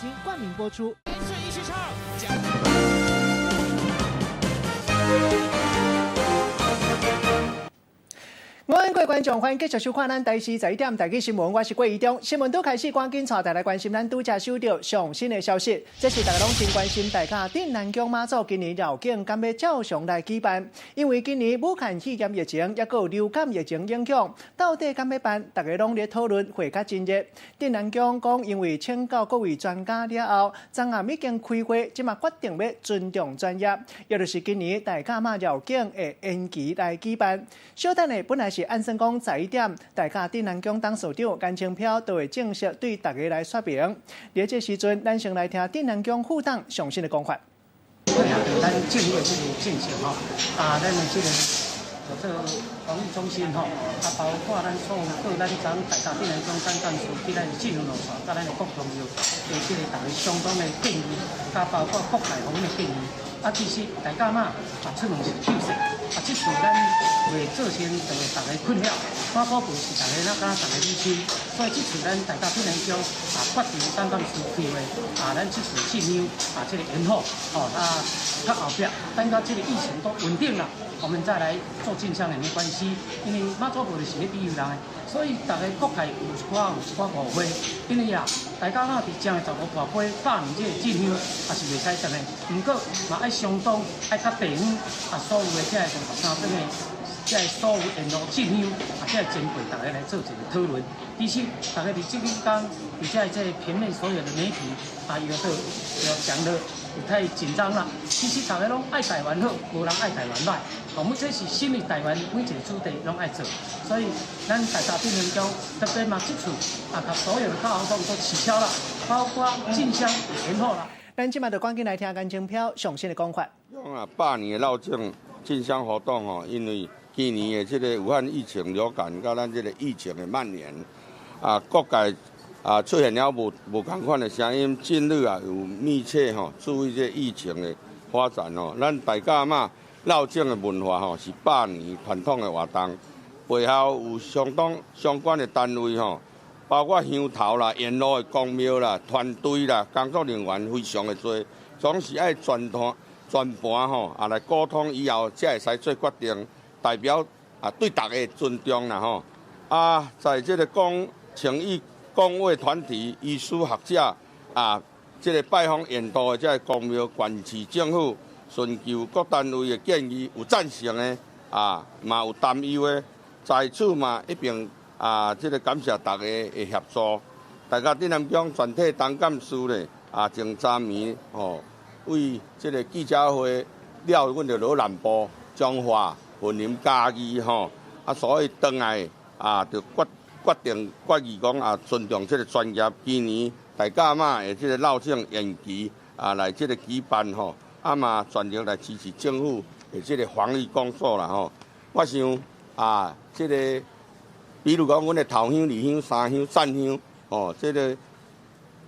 京冠名播出。一起唱。午安，各位觀眾，歡迎繼續收看咱台視十一點台語新聞，我是郭怡中。新聞拄開始，趕緊帶大家來關心咱拄才收著上新的消息。這是大家攏真關心，大甲鎮瀾宮媽祖今年繞境敢欲照常來舉辦？因為今年武漢肺炎疫情，抑閣有流感疫情影響，到底敢欲辦？大家攏咧討論，會較真熱。鎮瀾宮講，因為請教各位專家了後，昨暗已經開會，這馬決定欲尊重專業，也就是今年大甲媽繞境會延期來舉辦。小等下，本來是按算講十一點，大甲鎮瀾宮董事長顏清標就會正式對大家來說明。佇這時陣，咱先來聽鎮瀾宮副董上新的講法。咱政府的這個政策吼，啊，咱的這個這個防疫中心吼，啊，包括咱所有各咱昨大甲鎮瀾宮總幹事佇咱政府路線，佮咱的國中廟的這個大家相當的建議，佮包括國內方面的建議。啊，其實大甲媽啊出門是休息，啊，這次咱會造成大家困擾，媽祖婆是大家那敢大家母親，所以這次咱大甲鎮瀾宮啊決定總幹事開會，啊，咱這次進香啊這個延後，哦，啊，較後壁等到這個疫情都穩定了，我們再來做進香也沒關係，因為媽祖婆就是咧庇佑人的，所以大家各界有一寡有一寡誤會，因為啊，大甲媽佇正月十五跋杯百年這個進香也是袂使斷的，毋過嘛愛相當愛佮地方啊所有的這個53莊的這個所有沿路進香啊這個前輩大家來做一個討論。其實大家佇這幾工佇這個平面所有的媒體啊，又都又講得有太緊張啦。其實大家攏愛台灣好，無人愛台灣歹。我們這是新的台灣，每一個主題攏愛做，所以咱大甲鎮瀾宮特別嘛，這次啊，共所有的教活動都取消了，包括進香也延後了。咱這馬就趕緊來聽顏清標上新的講法。講啊，百年的繞境進香活動吼，因為今年的這個武漢疫情流感，佮咱這個疫情的蔓延，啊，各界啊出現了無無仝款的聲音，近日啊有密切吼注意這個疫情的發展吼，咱大甲媽繞境的文化吼是百年傳統的活動，背後有相當相關的單位吼，包括鄉頭啦、沿路的宮廟啦、團隊啦、工作人員非常的濟，總是愛全團全盤吼啊來溝通以後，才會使做決定，代表啊對大家的尊重啦吼。啊，在這個講請意公衛團體、醫師學者啊，這個拜訪沿途的這個宮廟、縣市政府，尋求各單位的建議，有贊成的啊，嘛有擔憂的，在此嘛一併啊，這個感謝大家的協助。大甲鎮瀾宮全體董監事咧啊，前昨暝吼，為這個記者會了，阮就落南部彰化、雲林、嘉義吼，啊，所以轉來啊，就決決定決議講啊，尊重這個專業。今年大甲媽的這個繞境延期啊，來這個舉辦吼，啊嘛全力來支持政府的這個防疫工作啦吼。我想啊，這個比如講，阮的頭香、二香、三香、讚香，吼，這個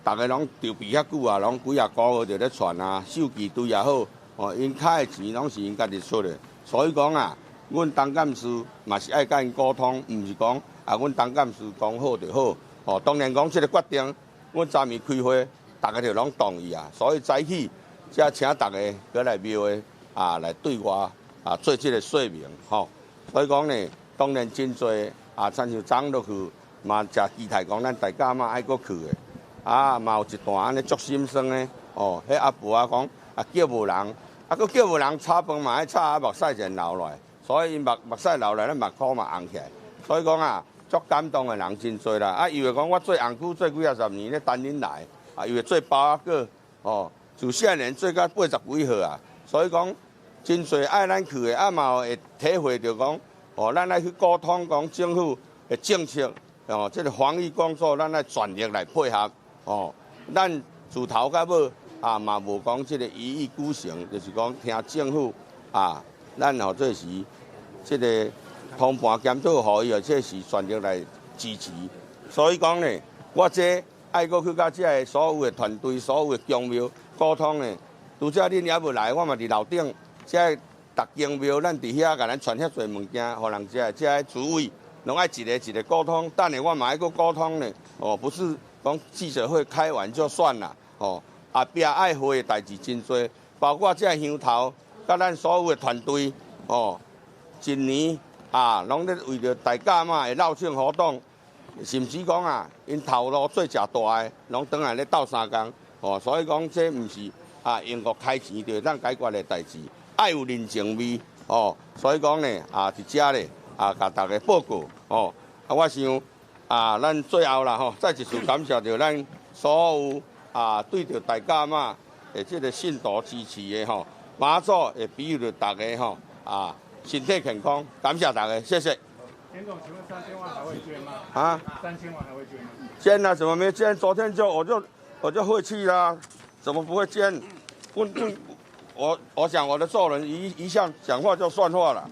大家攏籌備遐久啊，攏幾仔個月就咧傳啊，獸技隊也好，哦，𪜶開的錢攏是𪜶家己出的，所以講啊，阮董監事嘛是愛佮𪜶溝通，毋是講啊，阮董監事講好就好，哦，當然講這個決定，阮昨暝開會，大家就攏同意啊，所以早起才請大家閣來廟會啊，來對外啊做這個說明，吼，所以講呢，當然真濟啊，親像昨落去嘛，誠期待講咱大甲媽愛閣去的，啊，嘛有一段按呢足心酸的，哦，彼阿婆啊講啊叫無人，啊閣叫無人炒飯嘛愛炒啊目屎先流落來，所以𪜶目目屎流來，咱目箍嘛紅起來，所以講啊，足感動的人真濟啦，啊，伊會講我做紅區做幾仔十年咧等恁來，啊，伊會做包仔粿，哦，自細漢做到八十幾歲啊，所以講真濟愛咱去的，啊嘛會體會著講，哦，咱愛去溝通講政府的政策，哦，這個防疫工作咱愛全力來配合，哦，咱自頭到尾啊嘛無講這個一意孤行，就是講聽政府啊，咱吼這是這個通盤檢討，予伊哦，這是全力來支持。所以講呢，我這愛閣去佮這个所有的團隊、所有的宮廟溝通呢。拄才恁猶無來，我嘛佇樓頂，這逐間廟咱佇遐共咱傳遐濟物件，予人這這個主委攏愛一個一個溝通。等下我嘛愛閣溝通呢。哦，不是講記者會開完就算啦。吼，後壁愛花的代誌真濟，包括這鄉頭，佮咱所有的團隊，吼，一年啊，攏咧為著大甲媽的繞境活動，甚至講啊，𪜶頭路做誠大的，攏轉來咧鬥相共，吼，所以講這毋是啊用個開錢就會當解決的代誌，愛有人情味，吼，所以講呢，啊，佇遮咧啊，共大家報告，吼，啊，我想啊，咱最後啦，吼，再一次感謝著咱所有啊對著大甲媽的這個信徒支持的吼，媽祖會庇佑著大家吼啊身體健康，感謝大家，謝謝。田總，請問三千萬還會捐嗎？啊？3000萬還會捐嗎？捐啊，怎麼沒捐？昨天就我就會去啦，怎麼不會捐？問問我想我的做人一向講話就算話了，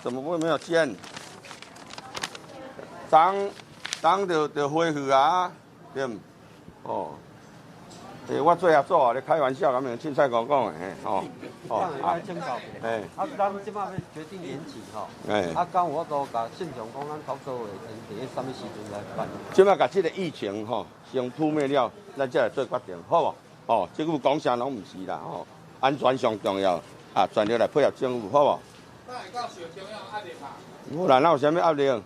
怎麼會沒有捐？當當就恢復啊，對毋？哦，欸，我最後做啊，咧開玩笑，咁樣凊彩講講的，嘿，哦，哦，啊，請教，欸，啊，咱這擺欲決定延期吼，欸，啊，敢有法度共信眾講，咱頭做會佇咧啥物時陣來辦？這擺共這個疫情吼先撲滅了，咱才來做決定，好無？哦，這句講啥攏毋是啦，吼，安全上重要，啊，全力來配合政府，好無？那會到受中央壓力嗎？無啦，哪有啥物壓力？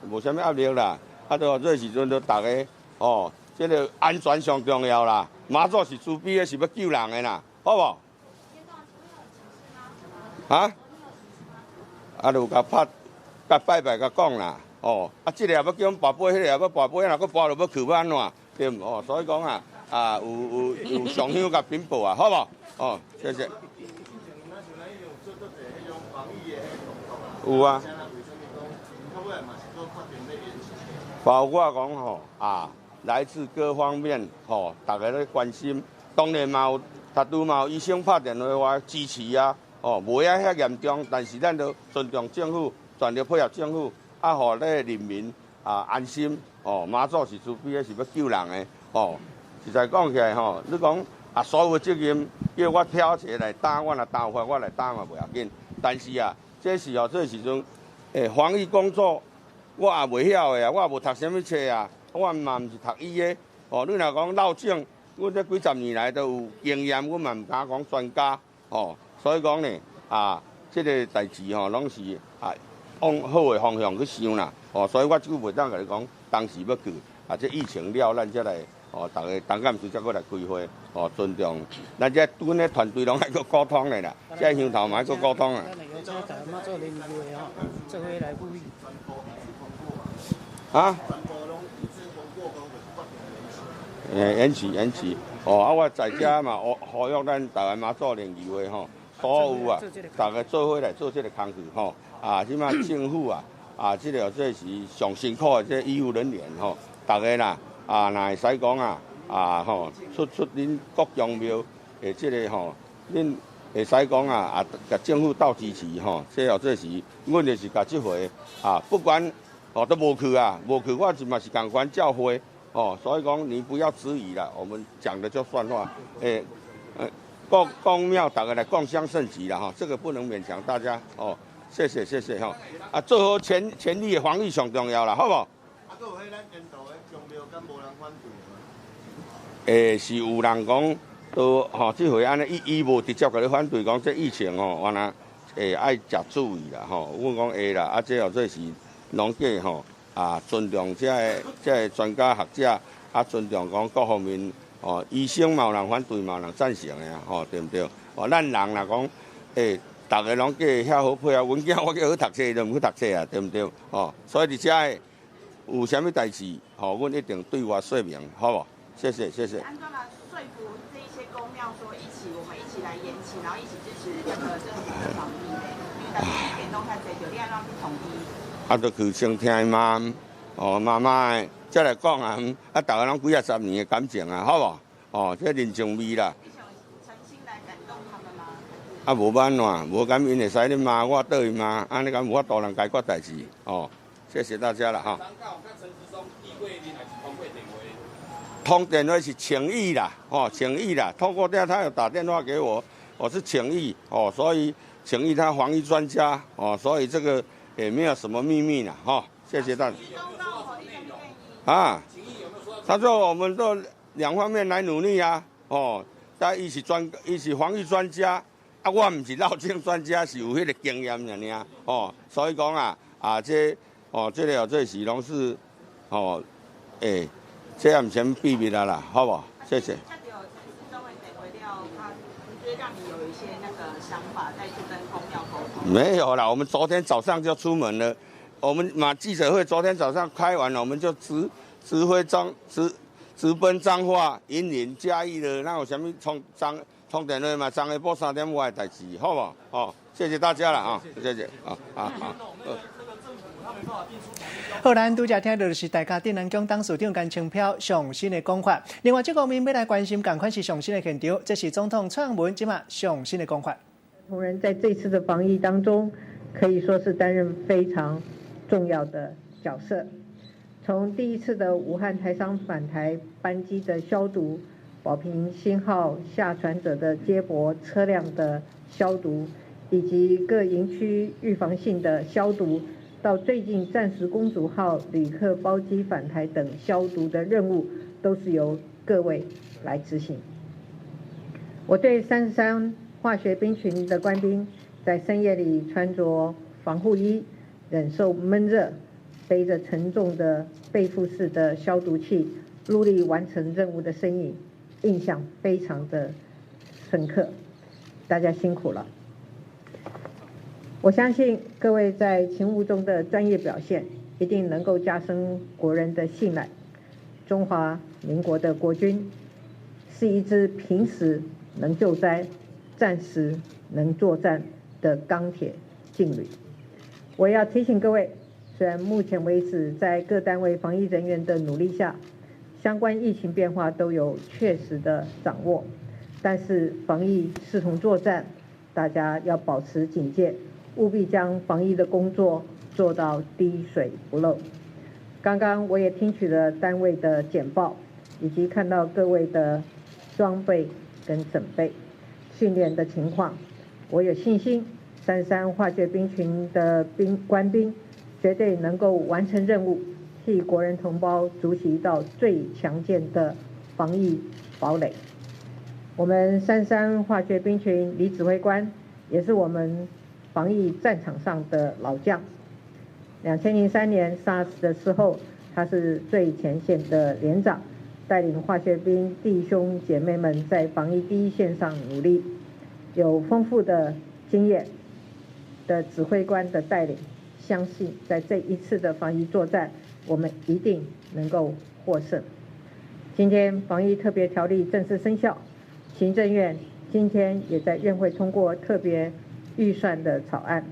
無啥物壓力啦，啊，都這時陣都逐家，哦，這個安全上重要啦。媽祖是慈悲的，是欲救人的啦，好無？啊？啊，就共拍，共拜拜，共講啦，哦，啊，這個也欲叫阮跋杯，彼個也欲跋杯，若閣跋落欲去欲按怎？對毋？哦，所以講啊，啊，有上香共稟報啊，好無？哦，謝謝。有啊。包括講吼啊，來自各方面吼，大家咧關心，當然嘛有，頭拄嘛有醫生拍電話話支持啊，哦，袂啊遐嚴重，但是咱都尊重政府，全力配合政府，啊，予咧人民啊安心，哦，媽祖是慈悲的，是欲救人的，哦，實在講起來吼，你講啊，所有責任叫我挑一個來擔，我若擔有法，我來擔嘛袂要緊，但是啊，這是哦，這時陣，欸，防疫工作。我也袂曉的啊，我也無讀啥物冊啊，我嘛毋是讀醫的。哦，你若講落井，阮這幾十年來都有經驗，阮嘛毋敢講專家。哦，所以講呢，啊，這個代誌吼，攏是啊往好的方向去想啦。哦，所以我這句袂當共你講，當時欲去，啊，這疫情了，咱才來，哦，逐家當幹事才閣來開會，哦，尊重。咱這阮的團隊攏愛閣溝通的啦，這鄉頭嘛愛閣溝通啊。啊？欸，延期延期，哦，啊，我在遮嘛，呼籲咱台灣媽祖聯誼會吼，所有啊，逐家做伙來做這個工課吼，啊，這擺政府啊，啊，這個這是上辛苦的這醫護人員吼，逐家啦，啊，若會使講啊，啊吼，出出恁各宮廟的這個吼，恁會使講啊，啊，共政府鬥支持吼，這哦這是，阮就是共這回啊，不管。哦，都無去啊，無去，我是嘛是仝款照會哦，所以講你不要質疑啦，我們講的就算話，欸，各宮廟逐家來共襄盛舉啦，吼，這個不能勉強大家哦，謝謝謝謝吼，啊，做好全力的防疫上重要啦，好無？啊，閣有彼咱沿途的宮廟敢無人反對？欸，是有人講，都吼，這回按呢，伊無直接共你反對，講這疫情吼，原來會愛誠注意啦，吼，阮講會啦，啊，這哦這是。攏計吼啊，尊重這個專家學者，啊，尊重講各方面哦，醫生嘛有人反對，嘛有人贊成的啊，吼，對毋對？哦，咱人若講，欸，逐家攏計遐好配合，阮囝我叫去讀冊，伊都毋去讀冊啊，對毋對？哦，所以佇遮有啥物代誌，吼，阮一定對外說明，好無？謝謝，謝謝。按怎來說服這一些宮廟說一起，我們一起來延期，然後一起支持這個政府的防疫呢？因為大家意見攏較濟，就你按怎去統一？啊，就去先聽伊媽，哦，媽媽的，才來講啊，啊，逐家攏幾仔十年的感情啊，好無？哦，這人情味啦。你想誠心來感動他們嗎？啊，無辦法，無咁𪜶會使咧罵我，倒去罵，按呢敢有法度人解決代誌？哦，謝謝大家啦，哈。通電話是請意啦，哦，請意啦，透過電話他有打電話給我，我是請意，哦，所以請意他防疫專家，哦，所以這個。也沒有什麼秘密啦，哈，謝謝大家。啊，他說我們都兩方面來努力啊！哦，但伊是專，伊是防疫專家，啊，我毋是落井專家，是有彼个經驗爾爾，哦，所以講啊，啊，這，哦，這个哦，這是攏是，哦，欸，這也毋是啥物秘密啊啦，好無？謝謝。讓你有一些那個想法再去跟宮廟溝通？沒有啦，我們昨天早上就出門了。我們馬記者會昨天早上開完了，我們就直直飛彰直直奔彰化、雲林、嘉義了。那有啥物通彰通電話嘛？昨下晡3點外的代誌，好無？哦，謝謝大家啦，啊，謝謝，啊啊啊。好，咱拄才聽到的是大甲鎮瀾宮董事長顏清標上新的講法。另外，這方面欲來關心，仝款是上新的現場，這是總統蔡英文這馬上新的講法。同仁在這次的防疫當中，可以說是擔任非常重要的角色。從第一次的武漢台商返台班機的消毒、寶瓶星號下船者的接駁車輛的消毒，以及各營區預防性的消毒，到最近鑽石公主號旅客包機返台等消毒的任務，都是由各位來執行。我對33化學兵群的官兵在深夜裡穿着防護衣，忍受悶熱，背着沉重的背負式的消毒器，努力完成任務的身影，印象非常的深刻。大家辛苦了。我相信各位在勤務中的專業表現，一定能夠加深國人的信賴。中華民國的國軍是一支平時能救災、戰時能作戰的鋼鐵勁旅。我要提醒各位，雖然目前為止在各單位防疫人員的努力下，相關疫情變化都有確實的掌握，但是防疫視同作戰，大家要保持警戒，務必將防疫的工作做到滴水不漏。剛剛我也聽取了單位的簡報，以及看到各位的裝備跟準備訓練的情況，我有信心，33化學兵群的兵官兵絕對能夠完成任務，替國人同胞築起一道最強健的防疫堡壘。我們33化學兵群李指揮官也是我們防疫戰場上的老將。2003年 SARS 的時候，他是最前線的連長，帶領化學兵弟兄姐妹們在防疫第一線上努力，有豐富的經驗的指揮官的帶領，相信在這一次的防疫作戰，我們一定能夠獲勝。今天防疫特別條例正式生效，行政院今天也在院會通過特別預算的草案，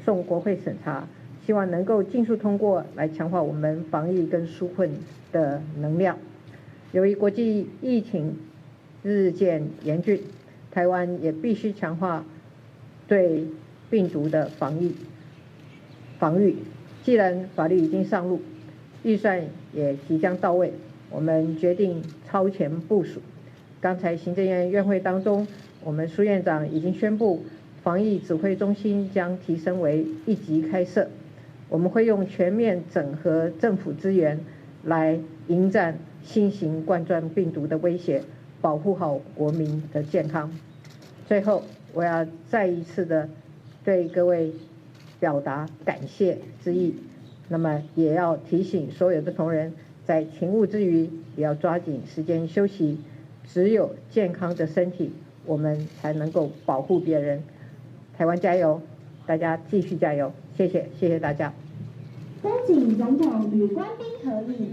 送國會審查，希望能夠盡速通過，來強化我們防疫跟紓困的能量。由於國際疫情日漸嚴峻，台灣也必須強化對病毒的防疫防禦。既然法律已經上路，預算也即將到位，我們決定超前部署。剛才行政院院會當中，我們蘇院長已經宣布，防疫指揮中心將提升為一級開設。我們會用全面整合政府資源，來迎戰新型冠狀病毒的威脅，保護好國民的健康。最後，我要再一次的對各位表達感謝之意，那麼也要提醒所有的同仁，在勤務之餘，也要抓緊時間休息。只有健康的身體，我們才能夠保護別人。台灣加油，大家繼續加油，謝謝，謝謝大家。恭請總統與官兵合影。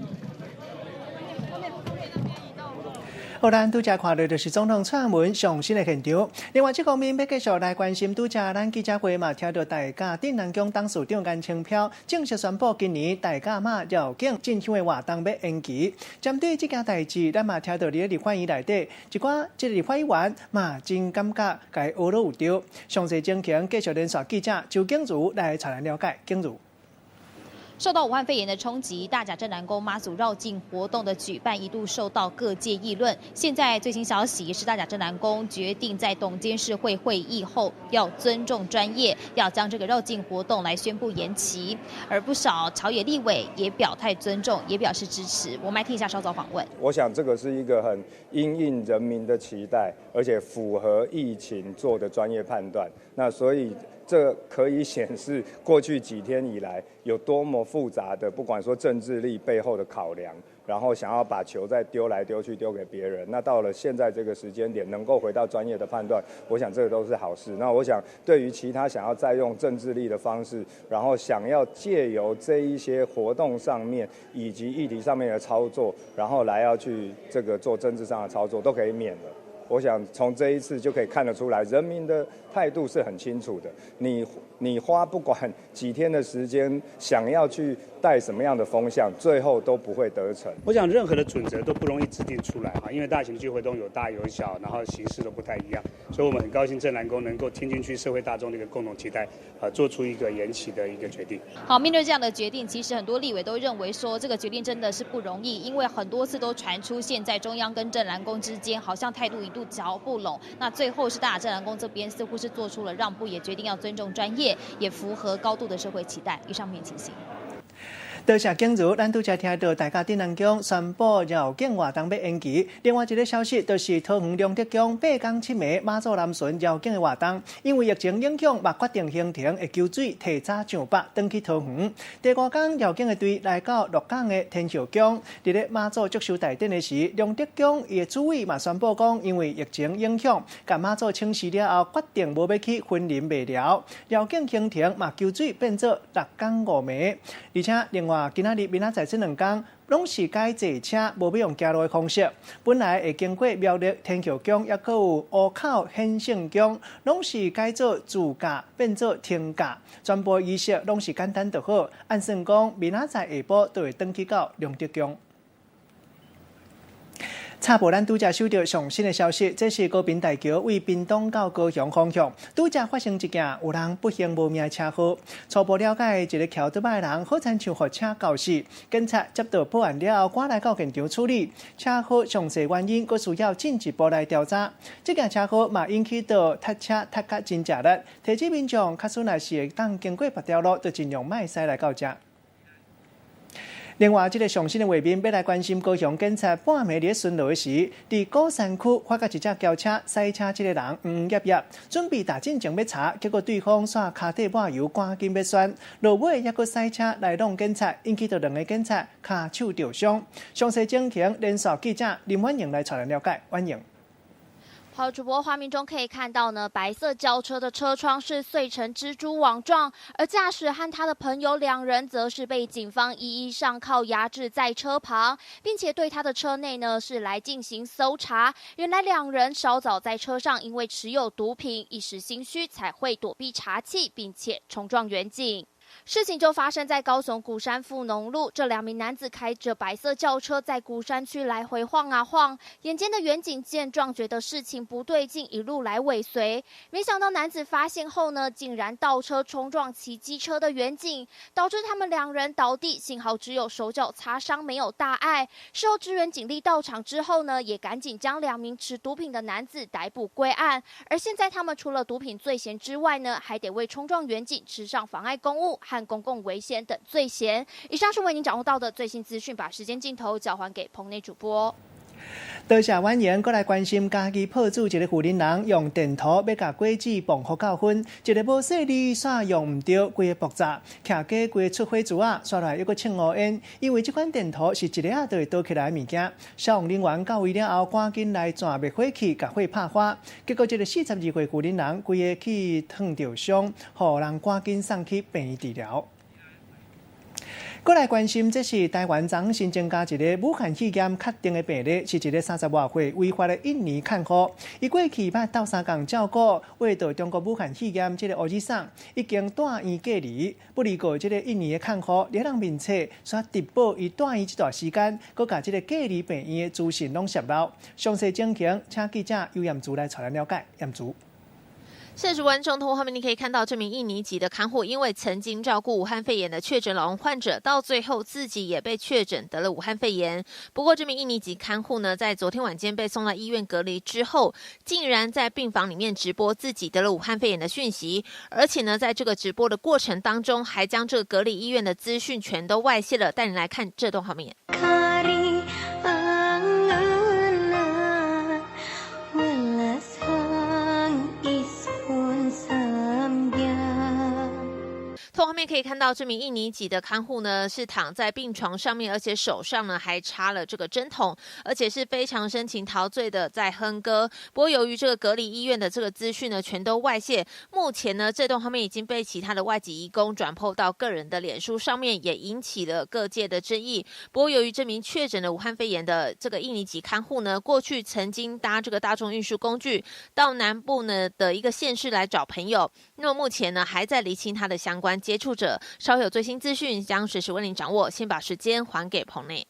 好，咱拄才看到就是總統蔡英文上新的現場。另外，這方面欲繼續來關心，拄才咱記者會嘛，聽著大甲鎮瀾宮董事長顏清標正式宣布，今年大甲媽繞境進香的活動欲延期。針對這件代誌，咱嘛聽著佇咧立法院內底，一寡這个立法委員嘛真感覺共伊學了有著。詳細情形繼續連線記者周景如來帶咱了解。景如。受到武漢肺炎的衝擊，大甲鎮瀾宮媽祖繞境活動的舉辦一度受到各界議論。現在最新消息是，大甲鎮瀾宮決定在董監事會會議後，要尊重專業，要將這個繞境活動來宣布延期。而不少朝野立委也表態尊重，也表示支持。我們來聽一下稍早訪問。我想這個是一個很因應人民的期待，而且符合疫情做的專業判斷。那所以，這可以顯示過去幾天以來有多麼複雜的，不管說政治力背後的考量，然後想要把球再丟來丟去丟給別人。那到了現在這個時間點，能夠回到專業的判斷，我想這個都是好事。那我想對於其他想要再用政治力的方式，然後想要借由這一些活動上面以及議題上面的操作，然後來要去這個做政治上的操作，都可以免了。我想從這一次就可以看得出來，人民的態度是很清楚的。你花不管幾天的時間，想要去帶什麼樣的風向，最後都不會得逞。我想任何的準則都不容易制定出來哈，因為大型聚會都有大有小，然後形式都不太一樣，所以我們很高興鎮瀾宮能夠聽進去社會大眾的一個共同期待，做出一個延期的一個決定。好，面對這樣的決定，其實很多立委都認為說，這個決定真的是不容易，因為很多次都傳出現在中央跟鎮瀾宮之間好像態度一度喬不攏，那最後是大甲鎮瀾宮這邊似乎是做出了讓步，也決定要尊重專業，也符合高度的社會期待。以上面情形。多謝景如，咱拄才聽到大甲鎮瀾宮宣布繞境活動欲延期。另外一個消息，就是桃園龍德宮八仝七暝媽祖南巡繞境的活動，因為疫情影響，嘛決定行程會求水提早上北，轉去桃園。第五工繞境的隊來到鹿港的天后宮，佇咧媽祖祝壽大典的時，龍德宮伊的主委嘛宣布講，因為疫情影響，共媽祖請示了後，決定無欲去雲林麥寮。繞境行程嘛求水變做六工五暝，而且另外，今仔日明仔載這兩工，攏是改坐車，無欲用行路的方式。本來會經過苗栗天后宮，抑閣有湖口顯聖宮，攏是改做自駕，變做停駕。全部儀式攏是簡單就好。按算講，明仔載下晡就會轉去到龍德宮。插播咱拄才收到上新的消息，這是高屏大橋位屏東到高雄方向，拄才發生一件有人不幸無命的車禍。初步了解，一個騎歐多擺的人好親像予車轎死，警察接到報案了後，趕來到現場處理。車禍詳細原因，閣需要進一步來調查。這件車禍嘛引起到塞車塞甲真食力，提醒民眾，假使若是會當經過別條路，就盡量莫駛來到遮。另外，這個上新的畫面欲來關心高雄警察半暝佇巡邏時，佇鼓山區發覺一隻轎車賽車，這個人黃曄曄，準備踏進前欲查，結果對方煞跤底抹油，趕緊欲旋，落尾猶閣賽車來挵警察，引起到兩个警察跤手著傷。詳細情形，連線記者林婉瑩來帶咱了解。婉瑩。好，主播畫面中可以看到呢，白色轎車的車窗是碎成蜘蛛網狀，而駕駛和他的朋友兩人則是被警方一一上銬押置在車旁，並且對他的車內呢是來進行搜查。原來兩人稍早在車上因為持有毒品，一時心虛才會躲避查緝，並且衝撞員警。事情就發生在高雄鼓山富農路，這兩名男子開着白色轎車在鼓山區來回晃啊晃，眼尖的員警見狀覺得事情不對勁，一路來尾隨，沒想到男子發現後呢，竟然倒車衝撞騎機車的員警，導致他們兩人倒地，幸好只有手腳擦傷，沒有大礙。事後支援警力到場之後呢，也趕緊將兩名持毒品的男子逮捕歸案。而現在他們除了毒品罪嫌之外呢，還得為衝撞員警吃上妨礙公務和公共危險等罪嫌。以上是為您掌握到的最新資訊，把時間鏡頭交還給棚內主播。多謝婉瑩，閣來關心嘉義朴子一个婦人用電塗欲共果子磅予夠分，一个無細膩煞用毋著，規个爆炸，徛家規个出火珠仔，煞來猶閣衝烏煙。因為這款電塗是一下仔就會倒起來的物件，消防人員到位了後，趕緊來轉滅火器，共火拍花。結果這个42歲婦人規个去燙著傷，予人趕緊送去病院治療。閣來關心，這是台灣昨新增加一个武漢肺炎確定的病例，是一个30外歲違法的印尼看護。伊過去捌鬥相共照顧，為著中國武漢肺炎這个烏日送，已經住院隔離。不過這个印尼的看護佇人面冊煞直播伊住院這段時間，閣共這个隔離病院的資訊攏洩露。詳細情形，請記者尤艷珠來帶咱了解。艷珠。现实观众通过画面，你可以看到这名印尼籍的看护，因为曾经照顾武汉肺炎的确诊老人患者，到最后自己也被确诊得了武汉肺炎。不过，这名印尼籍看护呢，在昨天晚间被送到医院隔离之后，竟然在病房里面直播自己得了武汉肺炎的讯息，而且呢，在这个直播的过程当中，还将这个隔离医院的资讯全都外泄了。带你来看这段画面。从画面可以看到，这名印尼籍的看护呢是躺在病床上面，而且手上呢还插了这个针筒，而且是非常深情陶醉的在哼歌。不过，由于这个隔离医院的这个资讯呢全都外泄，目前呢这段画面已经被其他的外籍移工转 PO 到个人的脸书上面，也引起了各界的争议。不过，由于这名确诊的武汉肺炎的这个印尼籍看护呢，过去曾经搭这个大众运输工具到南部呢的一个县市来找朋友，那么目前呢还在厘清他的相关接触者。稍有最新资讯将随时为您掌握。先把时间还给棚内。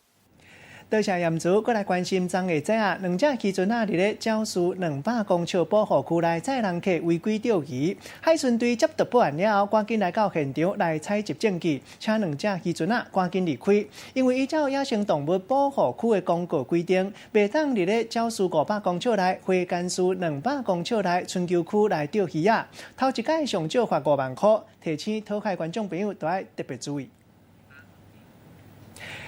多谢严主，阁来关心昨下早啊，两只渔船仔伫咧鸟栖200公尺保护区内载人客违规钓鱼，海巡队接到报案了后，赶紧来到现场来采集证据，请两只渔船仔赶紧离开，因为依照野生动物保护区的公告规定，袂当伫咧鸟栖500公尺内、花干屿200公尺内春秋区来钓鱼仔，头一摆上少罚5万箍，提醒讨海观众朋友都爱特别注意。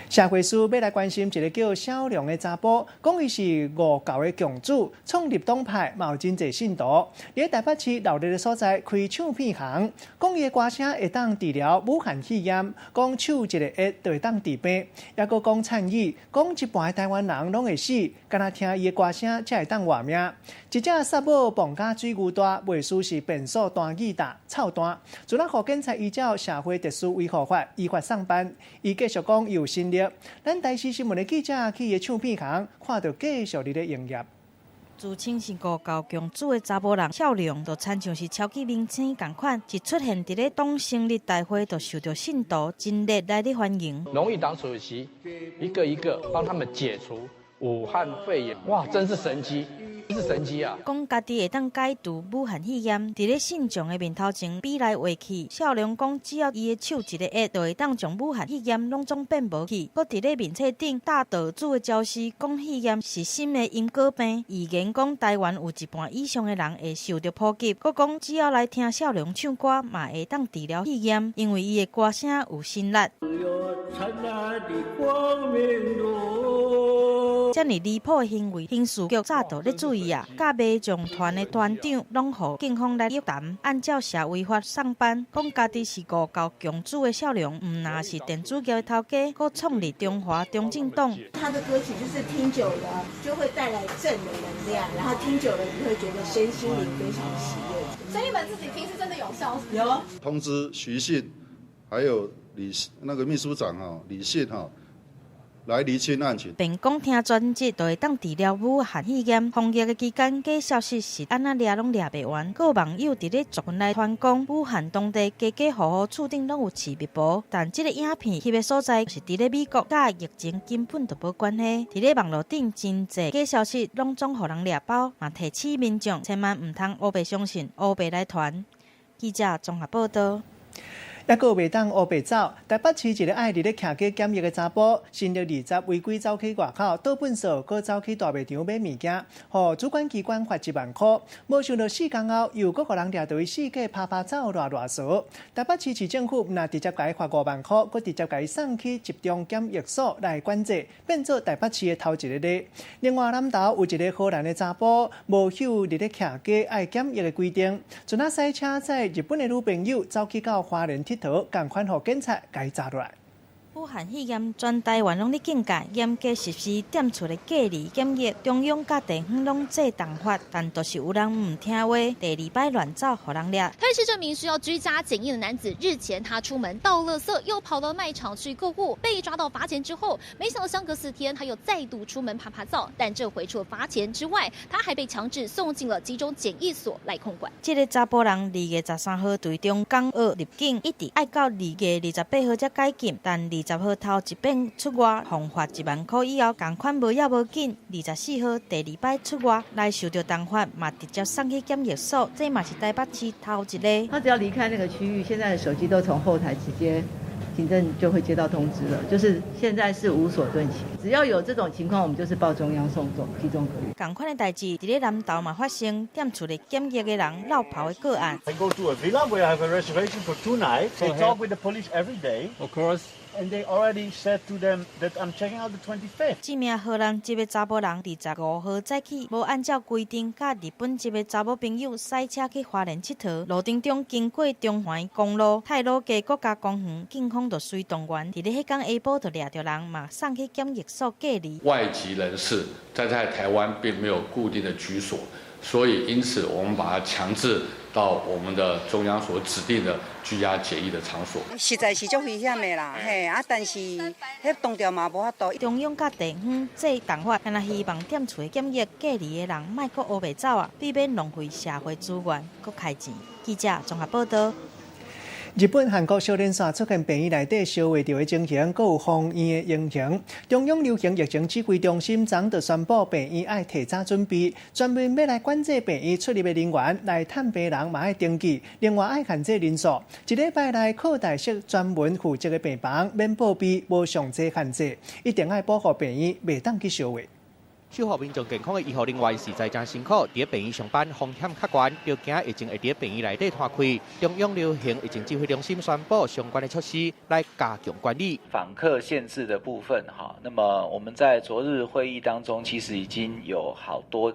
社会司欲来关心一个叫蕭良的查埔，講伊是悟教的共主，創立黨派，嘛有真濟信徒。佇台北市鬧熱的所在開唱片行，講伊的歌聲會當治療武漢肺炎，講唱一个月就會當治病，抑閣講讖語，講一半的台灣人攏會死，干焦聽伊的歌聲才會當活命。一隻薩某磅甲水牛大，袂輸是變數單語大臭單。昨仔予警察依照社會秩序維護法依法送辦，伊繼續講有神力。咱台視新聞的記者去伊的唱片行，看著繼續佇咧營業。自稱是悟教共主的查埔人蕭良，就親像是超級明星仝款，一出現佇咧黨成立大會，就受著信徒真熱烈的歡迎。榮譽黨主席一個一個幫他們解除武漢肺炎，哇，真是神蹟！是神蹟啊！講家己會當解除武漢肺炎，佇咧信眾的面頭前比來畫去。蕭良講，只要伊的手一个壓，就會當將武漢肺炎攏總變無去。閣佇咧面冊頂貼道主的招式，講肺炎是新的因果病，預言講台灣有一半以上的人會受著波及。閣講只要來聽蕭良唱歌，嘛會當治療肺炎，因為伊的歌聲有神力。遮爾離譜的行為，刑事局早就咧注意啊！佮馬將團的團長攏予警方來約談，按照社維法送辦。講家己是悟教共主的蕭良，毋若是電子業的頭家，閣創立中華中正黨。他的歌曲就是聽久了就會帶來正的能量，然後聽久了你會覺得身心靈非常喜悅。所以你們自己聽是真的有效？有。通知徐信，還有李那個秘書長哈李信哈。來釐清案情。便講聽專輯就會當治療武漢肺炎。防疫的期間，假消息是按怎掠攏掠袂完。閣有網友佇咧族群內傳講，武漢當地家家戶戶厝頂攏有飼蜜婆，但這个影片翕的所在是佇咧美國，佮疫情根本就無關係。佇咧網路頂真濟假消息攏總予人掠包，嘛提醒民眾千萬毋通烏白相信，烏白來傳。記者綜合報導。抑閣袂當烏白走。台北市一个愛佇咧徛街檢疫的查埔，新曆20違規走去外口倒糞掃，閣走去大賣場買物件，予主管機關罰1萬箍。無想到4工後，又閣予人掠著伊四界趴趴走賴賴趖。台北市市政府毋但直接共伊罰5萬箍，閣直接共伊送去集中檢疫所來管制，變做台北市的頭一个例。另外南投有一个荷蘭的查埔，無守佇咧徛街愛檢疫的規定，陣仔駛車載日本的女朋友走去到花蓮𨑨迌，仝款予警察共伊查落來。武漢肺炎全台灣攏咧警戒，嚴格實施店厝的隔離檢疫，中央佮地方攏制重罰，但就是有人毋聽話，第二擺亂走，予人掠。台北市這名需要居家檢疫的男子，日前他出門倒垃圾，又跑到賣場去購物，被抓到罰錢之後，沒想到相隔4天，他又再度出門趴趴走，但這回除了罰錢之外，他還被強制送進了集中檢疫所來控管。這个查埔人2月13號對中港澳入境，一直愛到2月28號才解禁，但二十20號頭一遍出外，予罰1萬箍以後，仝款無要無緊。24號第二擺出外來受著重罰，嘛直接送去檢疫所。這嘛是台北市頭一个。他只要離開那個區域，現在的手機都從後台直接，警政就會接到通知了。就是現在是無所遁形，只要有這種情況，我們就是報中央送總集中隔離。仝款的代誌，佇咧南投嘛發生踮厝內檢疫的人落跑的個案。 I go to a villa where I have a reservation for 2 nights. They talk with the police every day. Of course. And they already said to them that I'm checking out the 25th. 這名荷蘭籍的查埔人，25號早起無按照規定，佮日本籍的查某朋友駛車去花蓮𨑨迌，路程中經過中環公路太魯閣國家公園，警方就隨動員，佇咧彼工下晡就掠著人，嘛送去檢疫所隔離。外籍人士在台灣並沒有固定的居所，所以因此我們把他強制到我們的中央所指定的居家檢疫的場所。實在是足危險的啦，嘿啊！但是彼當著嘛無法度。中央佮地方制重法，敢若希望踮厝檢疫隔離的人莫閣烏白走啊，避免浪費社會資源，閣開錢。記者綜合報導。日本、韓國小連續出現病院內底燒會著的情形，閣有封院的情形。中央流行疫情指揮中心昨就宣布，病院愛提早準備，專門欲來管制病院出入的人員來探病人嘛愛登記，另外愛限制人數。一禮拜內擴大設專門負責的病房，免報備，無上濟限制，一定愛保護病院，袂當去燒話。守護民眾健康的醫護人員實在真辛苦，佇病院上班風險較懸，著驚疫情會佇病院內底拖開。中央流行疫情指揮中心宣布相關的措施來加強管理。訪客限制的部分，哈，那麼我們在昨日會議當中，其實已經有好多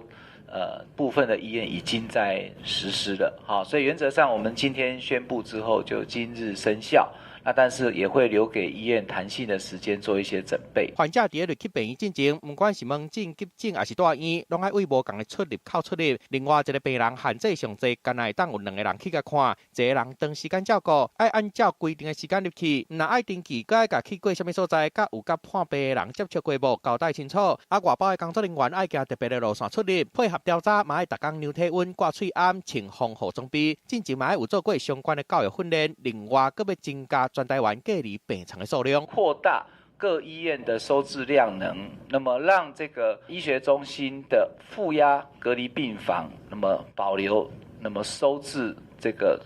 部分的醫院已經在實施了，哈，所以原則上我們今天宣布之後就今日生效。那但是也會留給醫院彈性的時間做一些準備。患者佇咧入去病院進前，毋管是門診、急診抑是住院，攏愛對無仝的出入口出入。另外一个病人限制上濟，干焦會當有兩个人去共看，一个人長時間照顧，愛按照規定的時間入去。毋但愛登記，閣愛共去過啥物所在，佮有佮伴病的人接觸過無，交代清楚。啊，外包的工作人員愛行特別的路線出入，配合調查，嘛愛逐工量體溫、掛喙罨、穿防護裝備。進前嘛愛有做過相關的教育訓練。另外，閣欲增加全台灣隔離病床的數量，擴大各醫院的收治量能，那麼讓這個醫學中心的負壓隔離病房，那麼保留，那麼收治這個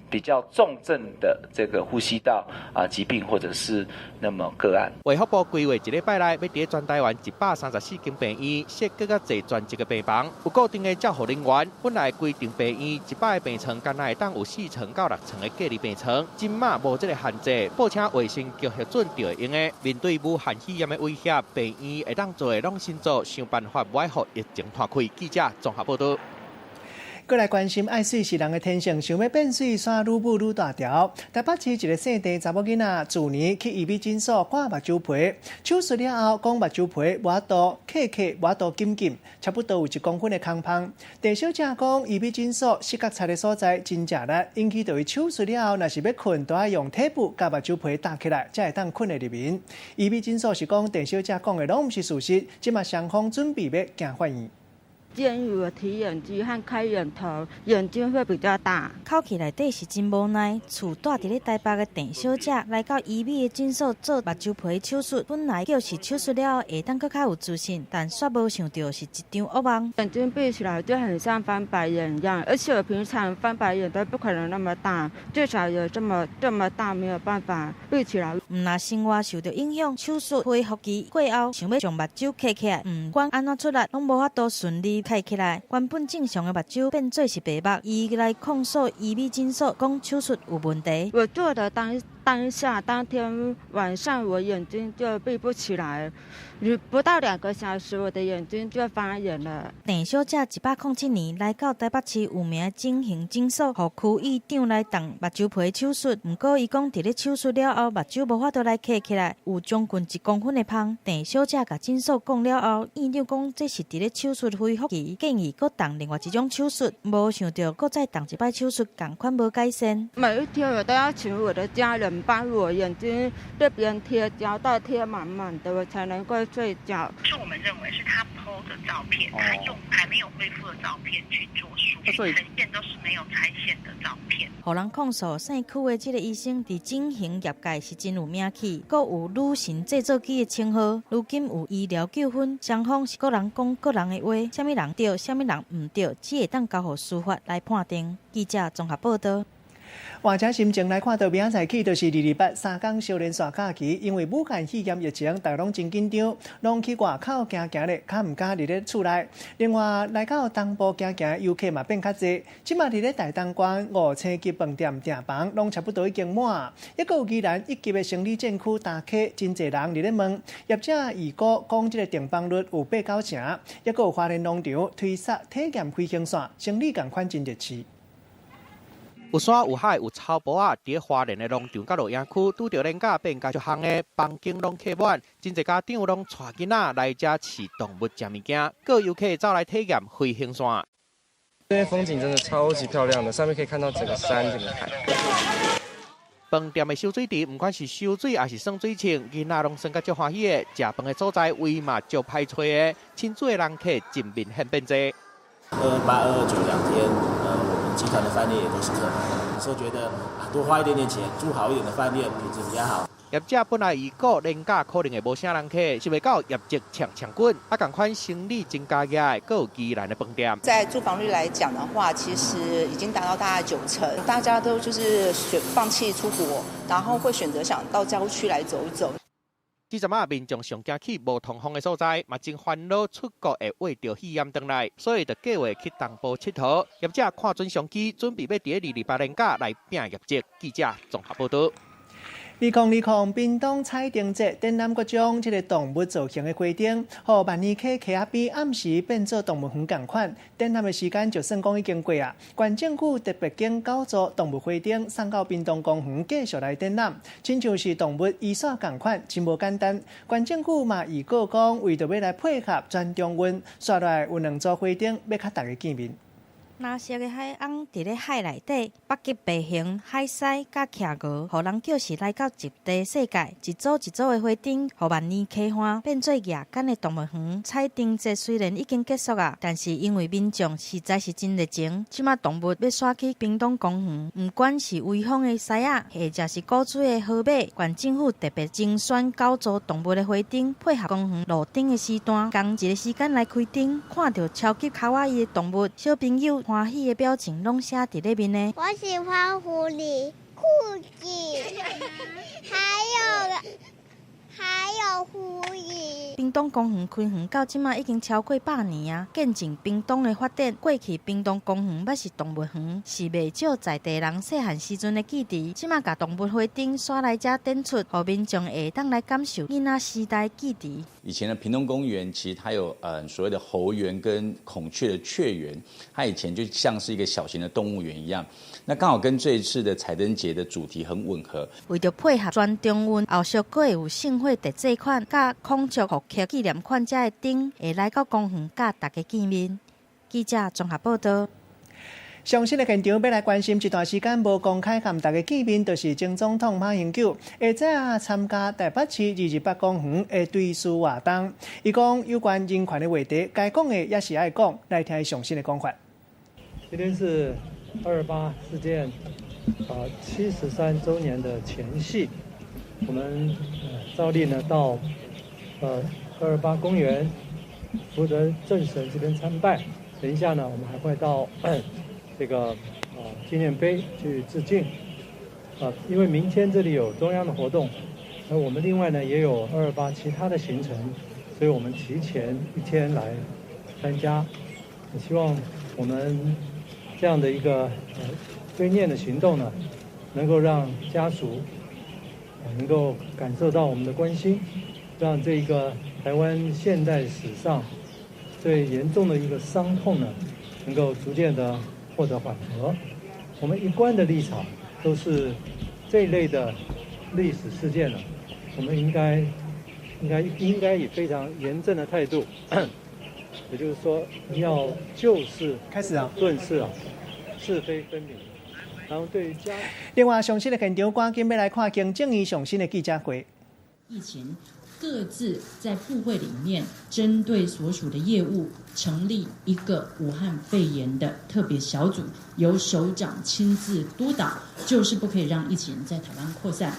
比較重症的這個呼吸道啊疾病，或者是那麼個案。衛福部規劃一禮拜內，欲佇全台灣134間病院設閣較濟專職的病房，有固定的照護人員。本來規定病院100个病床，干焦會當有四床到六床的隔離病床，這馬無這个限制，報請衛生局核准就會用的。面對武漢肺炎的威脅，病院會當做的攏先做，想辦法無愛予疫情拖開。記者綜合報導。閣來關心愛媠是人的天性，想欲變媠，煞愈舞愈大條。台北市一个姓鄭查某囡仔，自年去醫美診所割目睭皮，手術了後，講目睭皮無法度開開，無法度緊緊，差不多有1公分的空縫。鄭小姐講，醫美診所死角插的所在真正力，引起著伊手術了後，若是欲睏，都愛用體布共目睭皮搭起來，才會當睏會入眠。醫美診所是講，鄭小姐講的攏毋是事實，這馬雙方準備欲行法院。建議我提眼肌和開眼頭，眼睛會比較大。口氣內底是真無奈。厝蹛佇咧台北的鄭小姐來到醫美的診所做目睭皮手術，本來叫是手術了後會當閣較有自信，但煞無想著是一場噩夢。眼睛閉起來就很像翻白眼一樣，而且我平常翻白眼都不可能那麼大，最少有這麼這麼大，沒有辦法閉起來。毋但生活受著影響，手術恢復期過後，想欲將目睭開起來，毋管按怎出力，攏無法度順利開起來。原本正常的目睭變做是白目，伊來控訴醫美診所，講手術有問題。我做的當當下當天晚上，我眼睛就閉不起來，不到2個小時，我的眼睛就發炎了。鄭小姐107年來到台北市有名整形診所，予區醫長來動目睭皮手術。毋過伊講，佇咧手術了後，目睭無法度來開起來，有將近1公分的縫。鄭小姐共診所講了後，院長講這是佇咧手術恢復期，建議閣動另外一種手術。無想著閣再動一擺手術，仝款無改善。每一天我都要請我的家人幫我眼睛這邊貼膠帶貼滿滿的，我才能夠睡覺。是我們認為是他 PO 的照片，他用還沒有沒恢復的照片去做數據呈現，都是沒有拆線的照片。予人控訴，姓許的這个醫生佇整形業界是真有名氣，閣有女神製造機的稱號。如今有醫療糾紛，雙方是各人講各人的話，啥物人對，啥物人毋對，只會當交予司法來判定。記者綜合報道。換隻心情來看到明仔載起，就是228三工小連續假期，因為武漢肺炎疫情，大家攏真緊張，攏去外口行行咧，較毋敢佇咧厝內。另外，來到東部行行遊客嘛變較濟，這馬佇咧台東縣五星級飯店訂房攏差不多已經滿。抑閣有宜蘭一級的生理戰區大溪，真濟人佇咧問，業者預估講這个訂房率有八九成。抑閣有花蓮農場推捒體驗飛行傘，生理仝款真熱刺。有山有海有草埔仔，佇花蓮的農場佮露營區，拄著連假變甲足夯的，房間攏客滿，真濟家長攏帶囡仔來遮飼動物、食物件，閣有遊客走來體驗飛行傘。這邊風景真的超級漂亮的，上面可以看到整個山、整個海。飯店的泅水池，毋管是泅水抑是耍水銃，囡仔攏耍甲足歡喜的。食飯的所在位嘛足歹揣的，親子的人客真明顯變濟。 228、229兩天，我們集團的飯店也都是客滿，所以覺得多花一點點錢住好一點的飯店，品質比較好。業者本來預估連假可能會無啥人客，想袂到業績搶搶滾，啊，仝款生理真加額，閣有宜蘭的飯店。在住房率來講的話，其實已經達到大概九成，大家都就是選放棄出國，然後會選擇想到郊區來走一走。這陣仔民眾上驚去無通風的所在，嘛真煩惱出國會穢著肺炎轉來，所以就計劃去東部𨑨迌。業者看準商機，準備欲佇228連假來拼業績。記者綜合報導。2020屏東彩燈節展覽，閣將這个動物造型的花燈，予萬年溪溪仔邊暗時變做動物園仝款。展覽的時間就算講已經過啊，縣政府特別揀九組動物花燈送到屏東公園繼續來展覽，親像是動物衣衫仝款，真無簡單。縣政府嘛預告講，為著欲來配合全中運，紲落來有兩組花燈欲佮大家見面。藍色的海鰪佇咧海內底，北極白熊、海獅佮企鵝，予人叫是來到極地世界。一組一組的花燈，予萬年溪岸變做夜間的動物園。彩燈節雖然已經結束啊，但是因為民眾實在是真熱情，這馬動物欲徙去屏東公園，毋管是威風的獅仔，或者是古錐的河馬，縣政府特別精選九組動物的花燈，配合公園路燈的時段，仝一个時間來開燈，看著超級卡哇伊的動物，小朋友歡喜的表情攏寫佇咧面的。我喜歡狐狸、兔子，還有狐狸。屏東公園開園到這馬已經超過百年啊，見證屏東的發展。過去屏東公園猶是動物園，是袂少在地人細漢時陣的記憶。這馬共動物花燈徙來遮展出，予民眾會當來感受囡仔時代記憶。以前的屏東公園其實它有所謂的猴園跟孔雀的雀園，它以前就像是一個小型的動物園一樣。那剛好跟這一次的彩燈節的主題很吻合。為著配合全中運，後續閣會有盛會特製款、佮孔雀復刻紀念款遮的燈，會來到公園佮大家見面。記者綜合報道。上新的現場欲來關心，這段時間無公開和大家見面，就是前總統馬英九下早參加台北市228公園的追思活動。伊講有關人權的話題，該講的也是愛講，來聽伊上新的講法。今天是228事件73週年的前夕，我們照例呢到228公園福德正神這邊參拜。等一下呢，我們還會到這個紀念碑去致敬。因為明天這裡有中央的活動，而我們另外呢也有228其他的行程，所以我們提前一天來參加。希望我們這樣的一個追念的行動呢，能夠讓家屬能夠感受到我們的關心，讓這一個台灣現代史上最嚴重的一個傷痛呢，能夠逐漸的獲得緩和。我們一貫的立場都是這一類的歷史事件呢，我們應該以非常嚴正的態度，也就是說要就事開始啊，論事啊，是非分明。然後對於家，另外，上新的現場，趕緊欲來看行政院上新的記者會。疫情各自在部會裡面針對所屬的業務成立一個武漢肺炎的特別小組，由首長親自督導，就是不可以讓疫情在台灣擴散。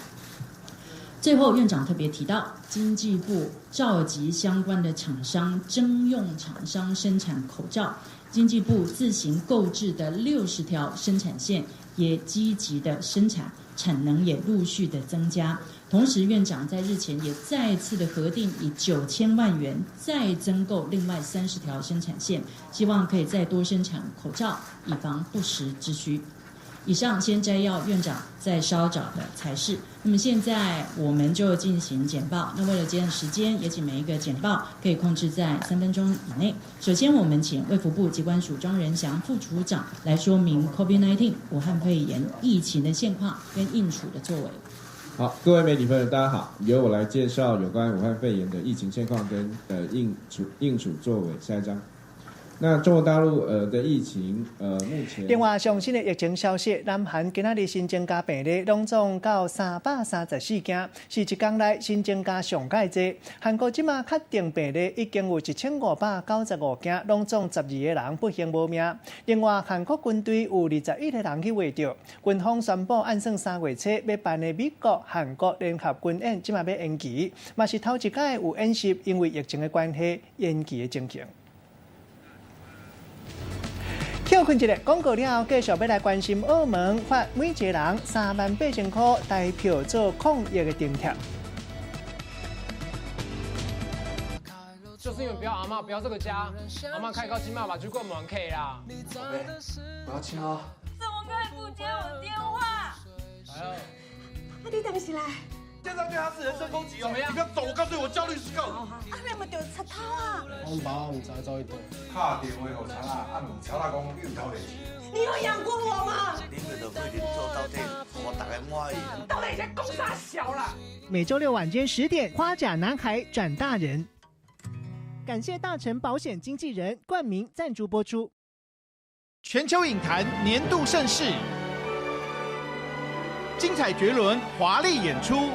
最後，院長特別提到，經濟部召集相關的廠商徵用廠商生產口罩，經濟部自行購置的60條生產線也積極的生產，產能也陸續的增加。同時，院長在日前也再次的核定，以9000萬元再增購另外30條生產線，希望可以再多生產口罩，以防不時之需。以上先摘要院長在稍早的裁示。那麼現在我們就進行簡報。那為了節省時間，也請每一個簡報可以控制在3分鐘以內。首先，我們請衛福部疾管署莊人祥副署長來說明 COVID-19 武漢肺炎疫情的現況跟應處的作為。好，各位媒體朋友，大家好，由我來介紹有關武漢肺炎的疫情現況跟應處作為。下一張。那中國大陸的疫情目前，另外上新的疫情消息，南韓今仔日新增加病例攏總到334件，是一工內新增加上蓋濟。韓國這馬確定病例已經有1595件，攏總12個人不幸無命。另外，韓國軍隊有21個人去穢著，軍方宣布按算3月初欲辦的美國、韓國聯合軍演，這馬欲延期，嘛是頭一擺有演習因為疫情的關係延期的情形。歇睏一下，廣告了後，繼續欲來關心澳門發每一個人38,000塊台票做抗疫的津貼。就是因為不要阿嬤，不要這個家，阿嬤開高金馬把就過門 K 啦。寶貝，我要親哦。怎麼可以不接我電話？來了。啊，你等時來。現在對他是人身攻擊哦！你不要走，我告訴你，我叫律師告你。啊，你有沒有賊偷啊？我爸毋知走去佗。敲電話予賊仔，啊問賊仔講你有偷電視。你有養過我嗎？你們的會做到底，我大家滿意。到底在講啥小啦？每週六晚間10點，花甲男孩轉大人。感謝大成保險經紀人冠名贊助播出。全球影壇年度盛事，精彩絕倫，華麗演出。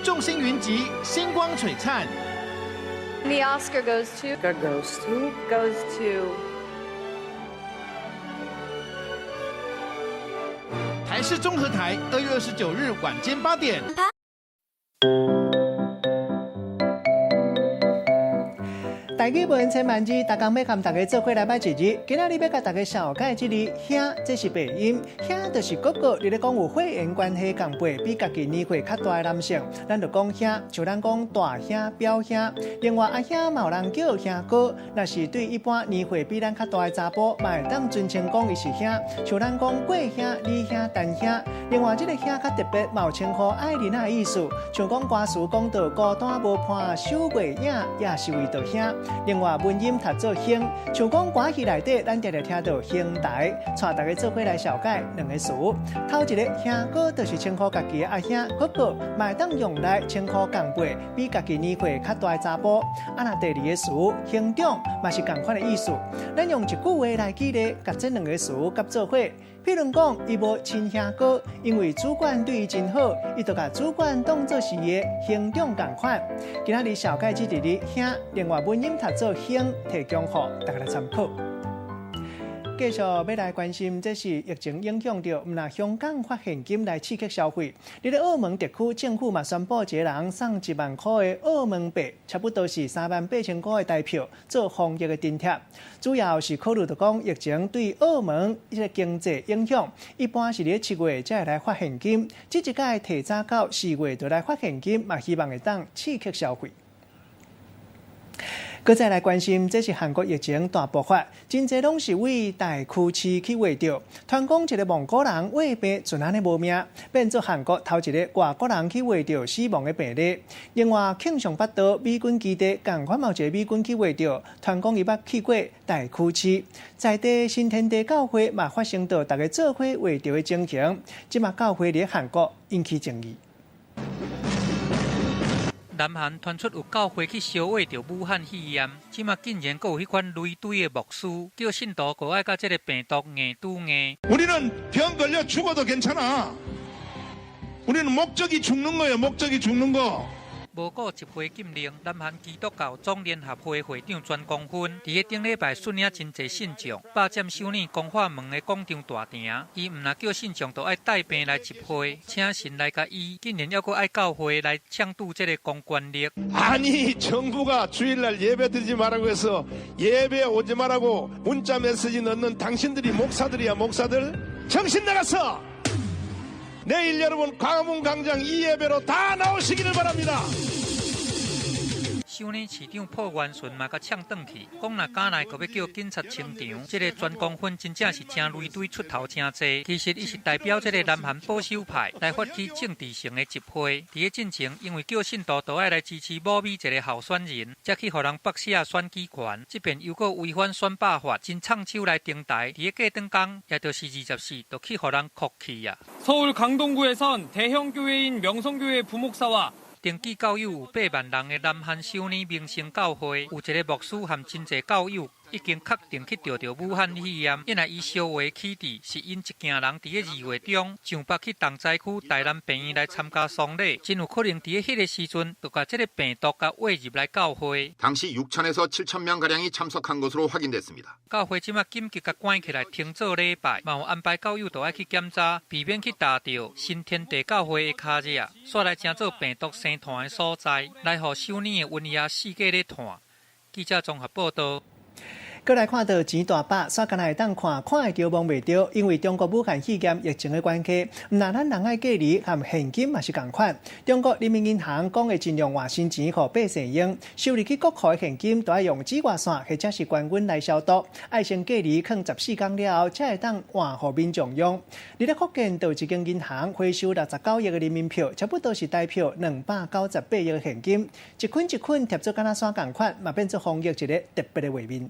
眾星雲集，星光璀璨。 The Oscar goes to goes to goes to 台視綜合台，2月29日晚間8點。台語文千萬字，逐工欲佮大家做伙來捌一字。今仔日欲共大家紹介這个兄，這是白音，兄就是哥哥。佇咧講有血緣關係仝輩，比家己年歲較大的男性，咱就講兄，像咱講大兄、表兄。另外阿兄嘛有人叫兄哥，若是對一般年歲比咱較大的查埔，嘛會當尊稱講伊是兄，像咱講郭兄、李兄、陳兄。另外這个兄較特別，嘛有稱呼愛人的意思，像講歌詞講到孤單無伴守月影，也是為著兄。另外，文音讀做兄，像講歌戲內底，咱定定聽著兄台，帶大家做伙來紹介兩个詞。頭一个兄哥，就是稱呼家己的阿兄哥哥，嘛會當用來稱呼仝輩比家己年歲較大的查埔。啊，若第二个詞兄長，嘛是仝款的意思。咱用一句話來舉例，共這兩个詞佮做伙。譬如講，伊無親兄哥，因為主管對伊真好，伊就共主管當做是伊的兄長仝款。今仔日紹介這一字兄，另外文音讀做兄，提供予大家來參考。繼續欲來關心，這是疫情影響著，毋但香港發現金來刺激消費。佇咧澳門特區政府嘛宣布，一個人送1萬塊的澳門幣，差不多是38,000塊的台票，做防疫的津貼。主要是考慮著講疫情對澳門這个經濟影響，一般是佇7月才會來發現金，這一擺提早到4月就來發現金，嘛希望會當刺激消費。閣再來關心，這是韓國疫情大爆發，真濟攏是對大屈市去穢著。傳講一个蒙古人穢病就按呢無命，變做韓國頭一个外國人去穢著死亡的病例。另外，慶尚北道美軍基地仝款嘛有一个美軍去穢著，傳講伊捌去過大屈市。在地新天地教會嘛發生著逐家做伙穢著的情形，這馬教會佇韓國引起爭議。南韓傳出有教會去燒穢著武漢肺炎，這馬竟然閣有彼款雷隊的牧師，叫信徒閣愛佮這个病毒硬拄硬。 우리는병걸려죽어도괜찮아。 우리는 목적이 죽는 거예요. 목적이 죽는 거. 無顧集會禁令，南韓基督教總聯合會會長全光勳，佇咧頂禮拜率領真濟信眾，霸佔首爾光化門的廣場大庭。伊毋若叫信眾都愛帶病來集會，請神來共醫，竟然猶閣愛教會來搶奪這個公權力。 아니 정부가 주일날 예배 드리지 말라고 해서 예배 오지 말라고 문자 메시지 넣는 당신들이 목사들이야 목사들 정신 나갔어. 내일 여러분 광화문 광장 이 예배로 다 나오시기를 바랍니다. 首爾市長朴元淳嘛共嗆轉去，講若敢來，閣欲叫警察清場。這個全光勳真正是誠雷堆出頭誠濟。其實伊是代表這個南韓保守派來發起政治性的集會。佇咧進前，因為叫信徒都愛來支持某美一個候選人，才去予人縛寫選舉權。這遍又閣違反選罷法，真衝手來登台。佇咧過轉工，也就是24，就去予人銬去啊。 서울 강동구에선 대형 교회인 명성교회 부목사와 登記教友有8萬人的南韓首爾明星教會，有一個牧師和真濟教友已經確定去著著武漢肺炎。因為伊燒話起佇是𪜶一行人佇咧2月中上北去重災區台南病院來參加喪禮，真有可能佇咧彼個時陣就共這個病毒共帶入來教會。 당시 6천에서 7천 명가량이 참석한 것으로 확인됐습니다. 教會這馬緊急共關起來停做禮拜，嘛有安排教友都愛去檢查，避免去踏著新天地教會的跤跡，煞來成做病毒生團的所在，來予首爾的瘟疫四界咧傳。記者綜合報道。閣來看到錢大把，煞敢若會當看，看會著摸袂著，因為中國武漢肺炎疫情的關係，毋但咱人愛隔離，和現金嘛是仝款。中國人民銀行講會盡量換新錢予百姓用，收入去國庫的現金都愛用紫外線或者是高溫來消毒，愛先隔離囥14天了後，才會當換予民眾用。佇咧福建，就有一間銀行回收69億的人民票，差不多是台票298億的現金，一捆一捆疊做敢若山仝款，嘛變做防疫一个特別的畫面。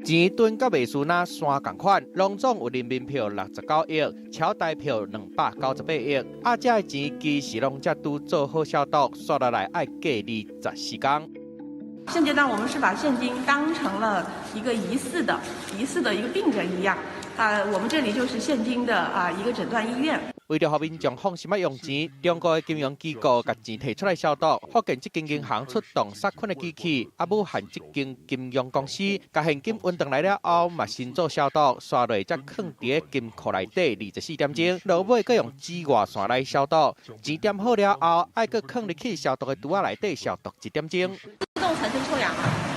錢噸佮袂輸若山仝款，攏總有人民票69億，超台票298億。啊，這个錢其實攏才拄做好消毒，煞落來愛隔離14天。現階段我們是把現金當成了一個疑似的一個病人一樣，啊，我們這裡就是現金的啊一個診斷醫院。為著予民眾放心仔用錢，中國的金融機構共錢提出來消毒。福建這間銀行出動殺菌的機器，啊，武漢這間金融公司共現金運轉來了後，嘛先做消毒，煞落才囥佇咧金庫內底24點鐘，落尾閣用紫外線來消毒。錢點好了後，愛閣囥入去消毒的櫥仔內底消毒1點鐘。自動產生臭氧啊！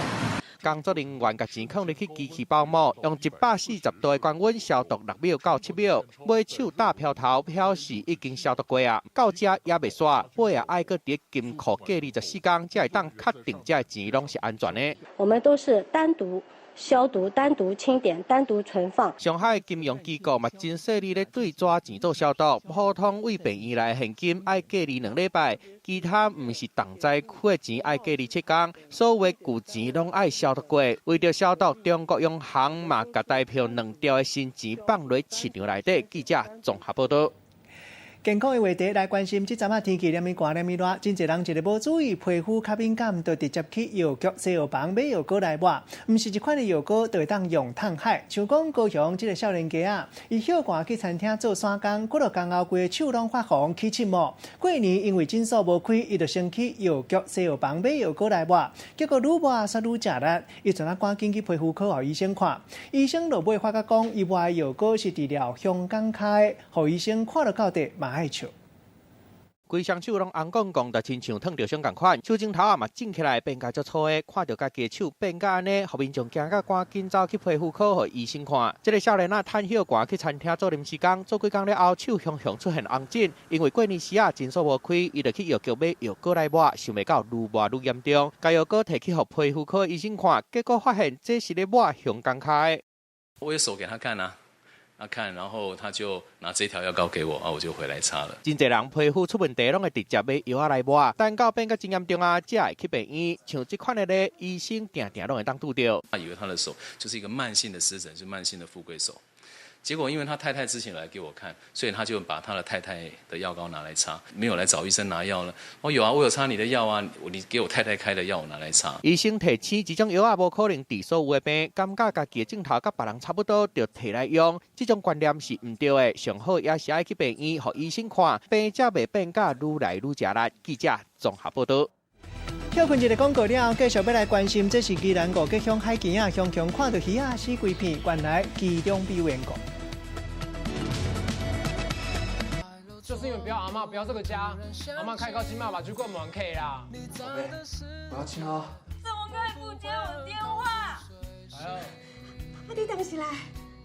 工作人員共錢囥入去機器包膜，用140度的高溫消毒6秒到7秒。尾手打標頭，表示已經消毒過啊。到這猶未煞，尾仔愛閣佇金庫隔離14天，才會當確定這个錢攏是安全的。我們都是單獨消毒、單獨清點、單獨存放。上海金融機構嘛真細膩咧對紙錢做消毒，普通對病院來的現金愛隔離2禮拜，其他毋是重災區的錢愛隔離7天，所有舊錢攏愛消毒過。為著消毒，中國央行嘛共台票2兆的新錢放落市場內底。記者綜合報道。健康的話題來關心，這陣仔天氣連綿寒連綿熱，真濟人一个無注意，皮膚較敏感，就直接去藥局西藥房買藥膏來抹。毋是一款的藥膏就會當用燙害。像講高雄這个少年家仔，伊歇寒去餐廳做散工，幾落工後規个手攏發紅起刺毛。過年因為診所無開，伊就先去藥局西藥房買藥膏來抹，結果愈抹煞愈食力，伊就啊趕緊去皮膚科予醫生看。醫生落尾發覺講，伊抹的藥膏是治療香港跤的，予醫生看了到底嘛愛笑。規雙手攏紅摃摃，就親像燙著傷仝款，手指頭仔嘛腫起來，變甲足粗的。看著家己的手變甲按呢，予民眾驚甲趕緊走去皮膚科予醫生看。這个少年仔趁歇寒去餐廳做臨時工，做幾工了後，手雄雄出現紅疹，因為過年時仔診所無開，伊就去藥局買藥膏來抹，想袂到愈抹愈嚴重，共藥膏提去予皮膚科醫生看，結果發現這是咧抹香港跤的。我有手給他看啊。他看，然後他就拿這條藥膏給我，啊，我就回來擦了。真濟人皮膚出問題，攏會直接買藥仔來抹，等到變甲真嚴重啊，才會去病院。像這款的咧，醫生定定攏會當拄著。他以為他的手就是一個慢性的濕疹，是慢性的富貴手。結果因為他太太之前來給我看，所以他就把他的太太的藥膏拿來擦，沒有來找醫生拿藥了。我有啊，我有擦你的藥啊，你給我太太開的藥我拿來擦。醫生提醒，這種藥仔無可能治所有的病，感覺家己的症頭佮別人差不多，就提來用，這種觀念是毋對的。上好也是愛去病院，予醫生看，病才袂變甲愈來愈食力。記者綜合報道。歇睏一个廣告了後，繼續欲來關心，這是宜蘭五結鄉海墘仔，雄雄看著魚仔死規片，原來其中必有緣故。就是因為不要阿嬤，不要這個家，阿嬤開高金媽把就過門 K 啦。寶貝，我要親啊！怎麼可以不接我電話？哎呦，阿弟等起來。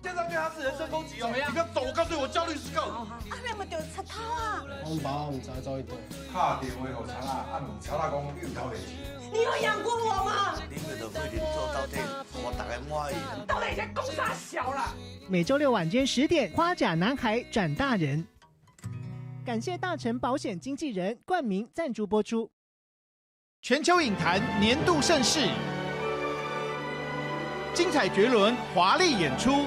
現在對他是人身攻擊哦！你不要走，我告訴你，我叫律師告你。啊，你有沒有賊頭啊？我爸毋知走去佗。敲電話予賊仔，啊問賊仔講你有偷電視？你有養過我嗎？你們的會員做到底，我大家滿意。到底在講啥小啦？每週六晚間10點，花甲男孩轉大人。感謝大成保險經紀人冠名贊助播出。全球影壇年度盛事，精彩絕倫，華麗演出。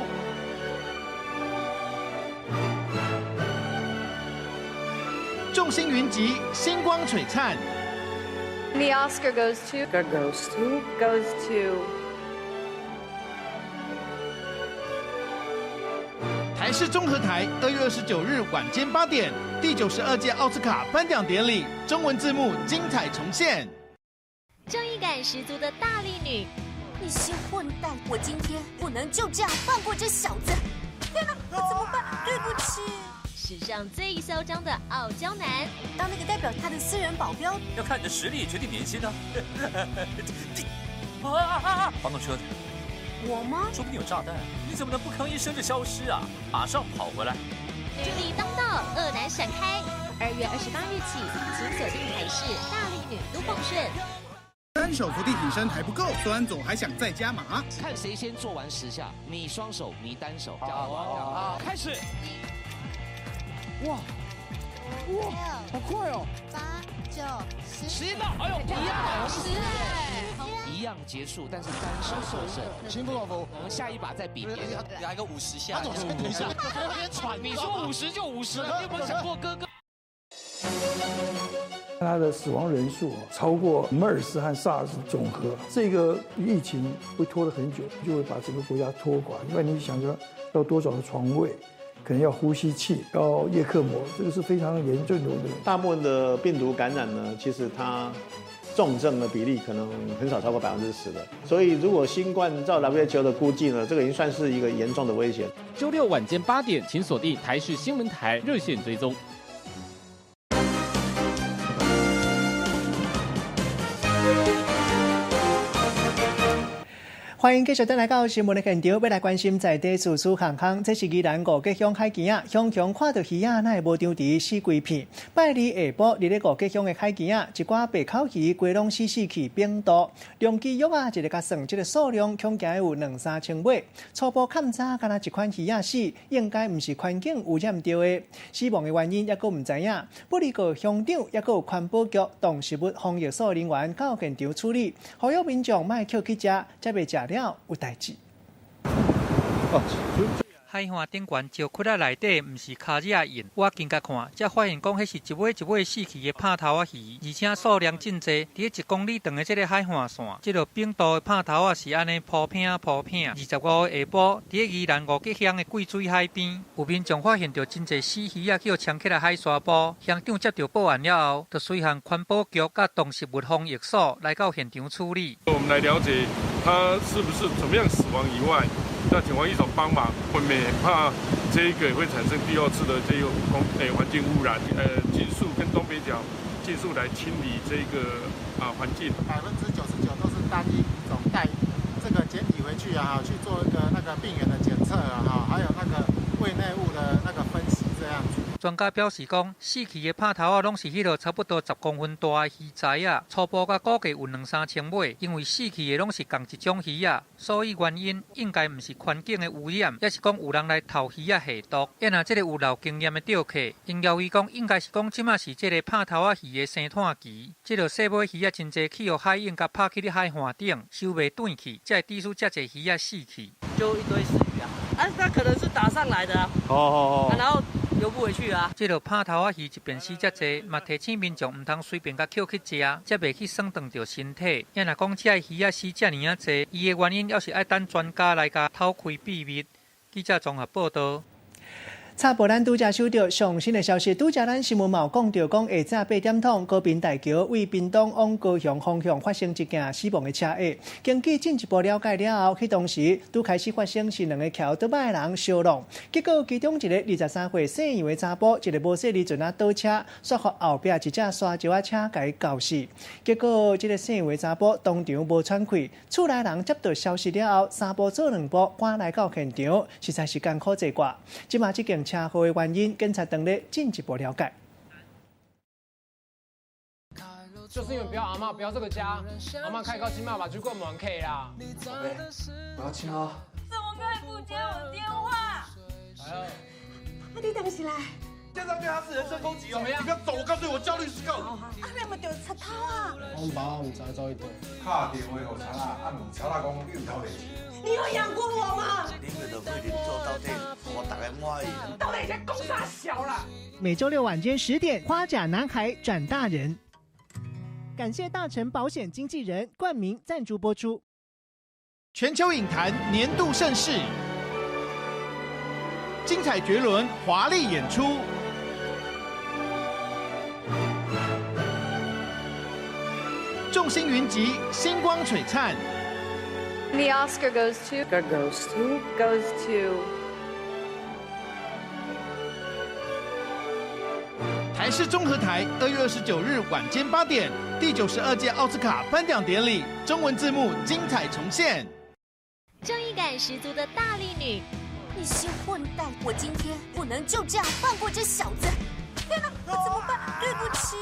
眾星雲集，星光璀璨。 The Oscar goes to goes to goes to 台視綜合台2月29日晚間8點，第92屆奧斯卡頒獎典禮，中文字幕精彩重現。正義感十足的大力女，你些混蛋！我今天不能就這樣放過這小子！天哪，我怎麼辦？對不起。史上最囂張的傲嬌男，當那個代表他的私人保鏢，要看你的實力決定年薪呢。發動車子，我嗎？說不定有炸彈，你怎麼能不吭一聲就消失啊？馬上跑回來。女力當道，惡男閃開。2月28日起，請鎖定台視大力女都奉順。單手伏地挺身還不夠，孫總還想再加碼。看誰先做完10下，你雙手，你單手。好，開始。哇哇，好快哦！ 8、9、10，時間到，哎呦，一樣，10，一樣結束，但是單手獲勝，心服口服。我們下一把再比別的，來個50下。他總是等一下，有點喘。你說50就50，你有沒有想過哥哥？它的死亡人數超過 MERS 和 SARS 總和，這個疫情會拖得很久，就會把整個國家拖垮。因為你想說要多少個床位，可能要呼吸器，要葉克膜，這個是非常嚴重的問題。大部分的病毒感染呢，其實它重症的比例可能很少超過10%的。所以如果新冠照 WHO 的估計呢，這個已經算是一個嚴重的威脅。週六晚間8點，請鎖定台視新聞台熱線追蹤。歡迎繼續轉來到新聞的現場，欲來關心在地事事項項。這是宜蘭五結鄉海墘仔，雄雄看著魚仔，哪會無張持死規片？拜二下晡，佇咧五結鄉的海墘仔，一寡白口魚規攏死死去冰肚，量機約啊，一个共算，這个數量恐驚有兩三千尾。初步勘查，敢若這款魚仔死，應該毋是環境污染著的。死亡的原因猶閣毋知影。不過鄉長猶閣有環保局動植物防疫所人員到現場處理，呼籲民眾莫抾去食，才袂食了有代誌。海岸頂懸石窟仔內底，毋是跤子仔印。我近共看，才發現講彼是一尾一尾死去的拍頭仔魚，而且數量真濟。佇咧1公里長的這个海岸線，這个冰度的拍頭仔是按呢鋪片鋪片。25號下晡，佇咧宜蘭五結鄉的桂水海邊，有民眾發現著真濟死魚仔，去予衝起來海沙埔。鄉長接著報案了後，就隨行環保局佮動植物防疫所來到現場處理。我們來了解他是不是怎麼樣死亡以外，那請防疫所幫忙，我們也怕這一個也會產生第二次的這個環境污染。盡速跟東北角盡速來清理這個環境。99%都是單一種帶這個檢體回去啊，去做一個那個病原的檢測啊，還有那個胃內物的那個分析這樣子。專家表示講，死去的拍頭仔攏是彼落差不多10公分大的魚仔仔，初步共估計有兩三千尾。因為死去的攏是仝一種魚仔，所以原因應該毋是環境的污染，抑是講有人來偷魚仔下毒。啊若這个有老經驗的釣客，𪜶認為講應該是講這馬是這个拍頭仔魚的生湠期，這个細尾魚仔真濟去予海湧共拍去咧海岸頂，收袂轉去，才會致使遮濟魚仔死去。就一堆死魚啊！啊，那可能是打上來的啊。哦哦哦。然後游不回去啊。這个拍頭仔魚一邊死遮濟，嘛提醒民眾毋通隨便共抾去食，才袂去損斷著身體。也若講這个魚仔死遮爾仔濟，伊的原因猶是愛等專家來共剖開秘密。記者綜合報道。插播咱拄才收著上新的消息，拄才咱新聞嘛有講著，講下晝8點鐘，高屏大橋位屏東往高雄方向發生一件死亡的車禍。根據進一步了解了後，彼當時拄開始發生是兩个騎桌仔的人相撞，結果其中一个23歲姓楊的查埔，一个無細膩陣仔倒車，煞予後壁一隻沙石仔車共𠢕死。結果這个姓楊的查埔當場無喘氣，厝內人接到消息了後，三步做兩步趕來到現場，實在是艱苦濟掛。這馬這件車禍的原因，警察當咧進一步了解。就是因為不要阿嬤，不要這個家，阿嬤開高金媽把就過門 K 啦。寶貝，我要親啊！怎麼可以不接我電話？哎啊，你等起來。現在對他是人身攻擊哦！你不要走，我告訴你，我叫律師告你。啊，你咪掉柒頭啊！我爸我毋知走去佗。敲電話予田仔，啊問田仔講你有偷電視？你有養過我嗎？你們的會員做到底，我大家滿意。到底在講啥小啦？每週六晚間10點，花甲男孩轉大人。感謝大成保險經紀人冠名贊助播出。全球影壇年度盛事，精彩絕倫，華麗演出。眾星雲集，星光璀璨。 The Oscar goes to goes to goes to 台視綜合台2月29日晚間8點，第92屆奧斯卡頒獎典禮中文字幕精彩重現。正義感十足的大力女，你是混蛋！我今天不能就這樣放過這小子！天哪，我怎麼辦？對不起。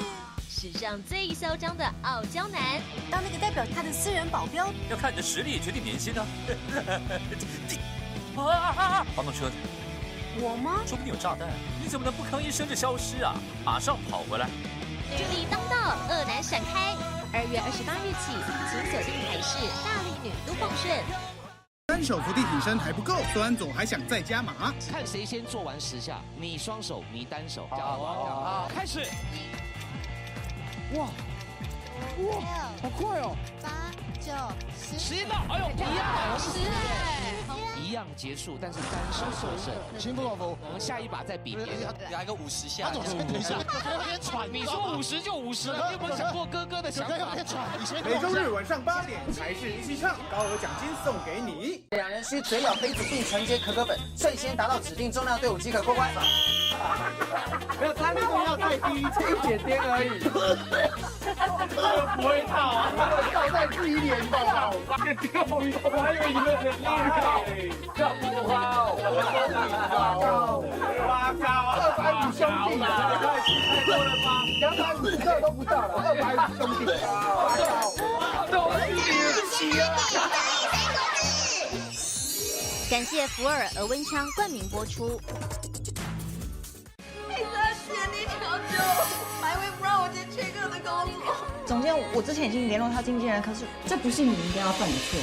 史上最囂張的傲嬌男，當那個代表他的私人保鏢，要看你的實力決定年薪啊！發動車子，我嗎？說不定有炸彈，你怎麼能不吭一聲就消失啊？馬上跑回來！女力當道，惡男閃開。2月28日起，請鎖定台視大力女都奉順。單手伏地挺身還不夠，孫總還想再加碼。看誰先做完10下，你雙手，你單手。好，開始。哇哇，好快哦！ 8、9、10，時間到，哎呦，一樣10，一樣結束，但是單手獲勝，心服口服。我們下一把再比別的，來個50下。他總先等一下，有點喘。你說50就50了，你有沒有想過哥哥的想法？有點喘。每週日晚上8點，台視一起唱，高額獎金送給你。兩人需嘴咬杯子並承接可可粉，率先達到指定重量隊伍即可過關。沒有，他那個要再低一點點而已。不會套啊，套在自己臉吧。我還以為你們很厲害。這不好，我高，哇高，250兄弟，太多了吧？250個都不到了，250兄弟，哇高，都是你啊！感謝福爾額溫槍冠名播出。工作。總監，我之前已經聯絡他經紀人，可是這不是你應該要犯的錯。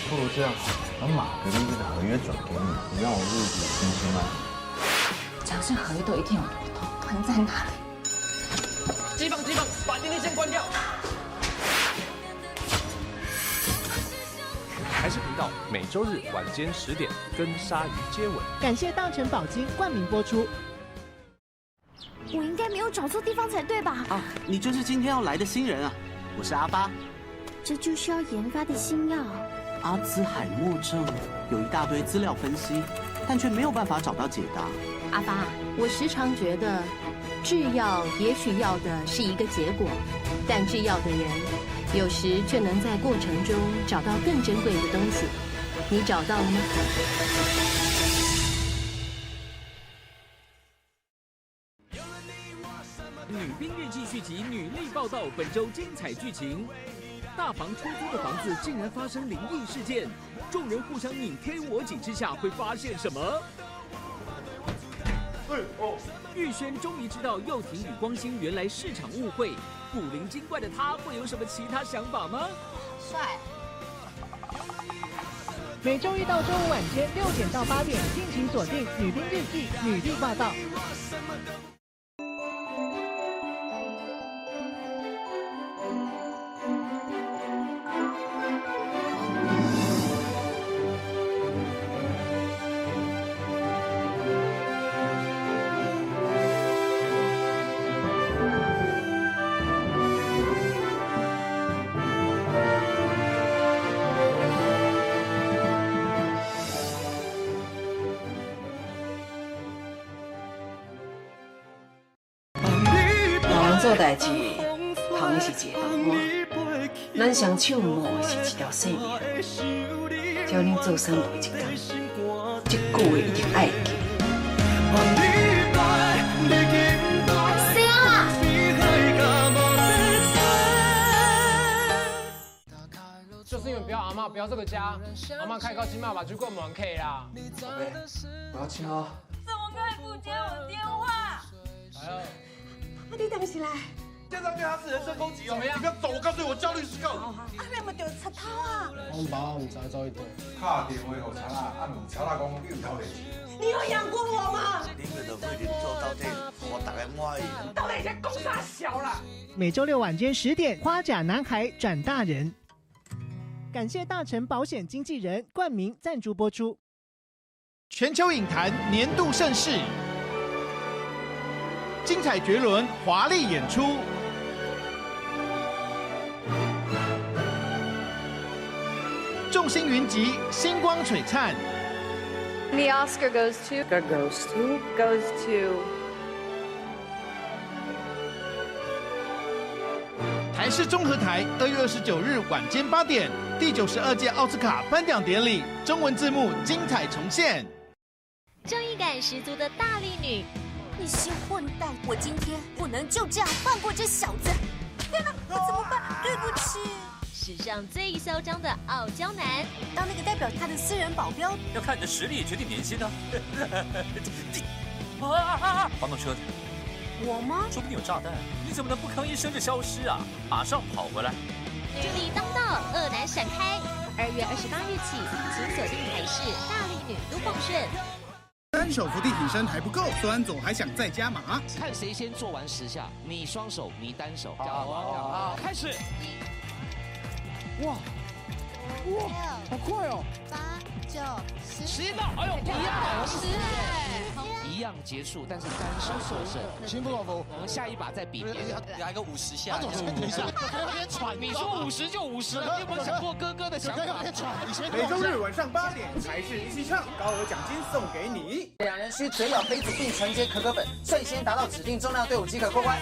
不如這樣，把馬格麗這個合約轉給你，你讓我入股3000萬。只要是合約都一定有漏洞，坑在哪裡？機房，機房，把電力線關掉。台視頻道每周日晚間10點跟鯊魚接吻。感謝大成寶金冠名播出。我應該沒有找錯地方才對吧？啊，你就是今天要來的新人啊！我是阿巴。這就是要研發的新藥。阿茲海默症有一大堆資料分析，但卻沒有辦法找到解答。阿巴，我時常覺得，製藥也許要的是一個結果，但製藥的人有時卻能在過程中找到更珍貴的東西。你找到了嗎？女兵日記續集女力報道，本周精彩劇情：大房出租的房子竟然發生靈異事件，眾人互相你推我擠之下，會發現什麼？玉軒終於知道佑廷與光興原來是場誤會，古靈精怪的他會有什麼其他想法嗎？帥。每周一到周五晚间6点到8点，敬请锁定《女兵日记》女力报道。做代志，捧的是一个饭碗，咱双手冒的是一条性命。只要恁做三步一工，这句话一定爱记。谁啊？就是因为不要阿嬷，不要这个家，阿嬷开高金骂把就过门 K 啦。宝贝，我要亲哦。怎么可以不接我电话？来了。啊！你当时来，这张对他是人身攻击哦！你不要走，我告诉你，我叫律师告你。啊，你咪就插头啊！我爸唔知走去倒。打电话予贼仔，啊问贼仔讲你有偷电钱？你有养过我吗？你们的规定做到底，予大家满意。到底在讲啥小啦？每周六晚间10点，《花甲男孩转大人》。感谢大成保险经纪人冠名赞助播出。全球影坛年度盛事。精彩绝伦，华丽演出，众星云集，星光璀璨。 The Oscar goes to goes to goes to 台视综合台2月29日晚间8点，第92届奥斯卡颁奖典礼，中文字幕精彩重现。正义感十足的大力女。你些混蛋！我今天不能就这样放过这小子！天哪，我怎么办？对不起。史上最嚣张的傲娇男，当那个代表他的私人保镖，要看你的实力决定年薪呢。啊！防盗车，我吗？说不定有炸弹，你怎么能不吭一声就消失啊？马上跑回来。女力当道，恶男闪开。2月28日起，请锁定台视大力女都奉顺。单手伏地挺身还不够，孙安佐还想再加码。看谁先做完10下，你双手，你单手。好，开始。哇哇，好快哦！ 8、9、10， 10到，哎呦，一样，一样结束，但是单手获胜。心服口服。我们下一把再比别的，来个50下。他总先等一下，有点喘。你说50就50，你有没有想过哥哥的想法？有点喘，你先。每周日晚上8点，台视一起唱，高额奖金送给你。两人需嘴咬杯子并承接可可粉，率先达到指定重量队伍即可过关。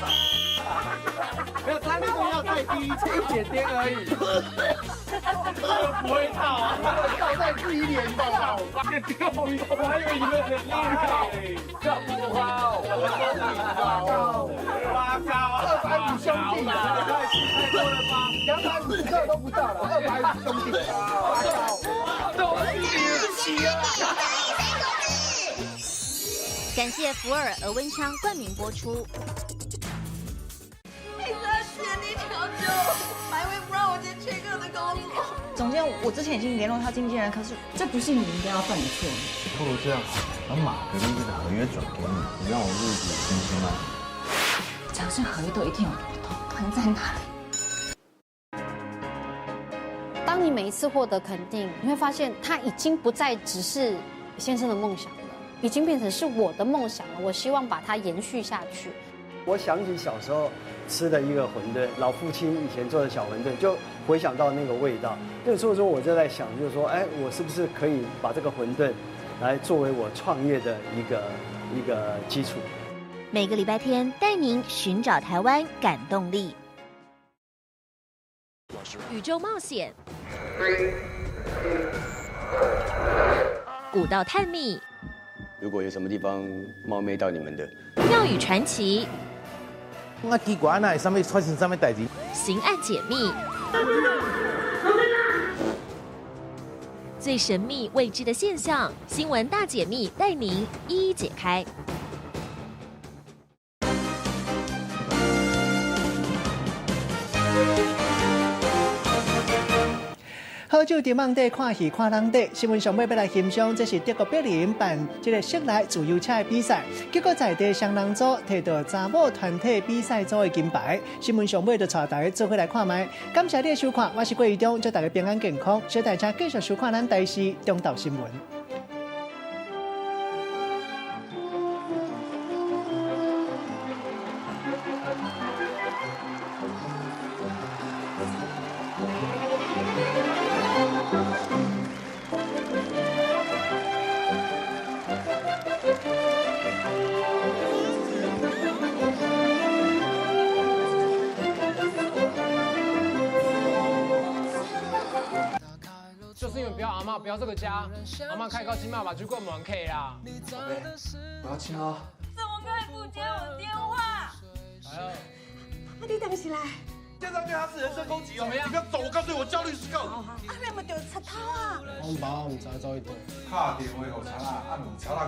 没有，他那个要太低，一点点而已。不会套啊，套在自己脸上。我还以为你们很厉害，这不好，我高，250兄弟，太多了吧？250个都不到了，250兄弟，都是你啊！感谢福尔额温枪冠名播出。总监，我之前已经联络他经纪人，可是这不是你应该要犯的错。不如这样，把马格丽这个合约转给你，你让我入股3000万。只要是合约都一定有漏洞，坑在哪里？当你每一次获得肯定，你会发现它已经不再只是先生的梦想了，已经变成是我的梦想了。我希望把它延续下去。我想起小时候吃的一个馄饨，老父亲以前做的小馄饨，就回想到那个味道。那时候说我就在想，就是说，哎，我是不是可以把这个馄饨来作为我创业的一个基础？每个礼拜天带您寻找台湾感动力，宇宙冒险，古道探秘。如果有什么地方冒昧到你们的，庙宇传奇。我奇怪，那会啥物发生啥物代志？刑案解密，最神秘未知的现象，新闻大解密带您一一解开。好酒沉甕底，看戏看人底。新闻上尾欲来欣赏，这是德国柏林办这个室内自由车的比赛，结果在地双人组提到查某团体比赛组的金牌。新闻上尾就带大家做伙来看觅。感谢你的收看，我是郭怡中，祝大家平安健康。小大家继续收看咱台视中昼新闻。就是因为不要阿嬷，不要这个家，阿嬷开高金爸爸就过门 K 啦。宝贝，我要亲啊！怎么可以不接我电话？哎啊，你当时来，现在对他是人身攻击哦！你不要走，我告诉你，我叫律师告你。啊，你咪就贼头啊！我爸毋知走去佗。打电话予贼仔，啊问贼仔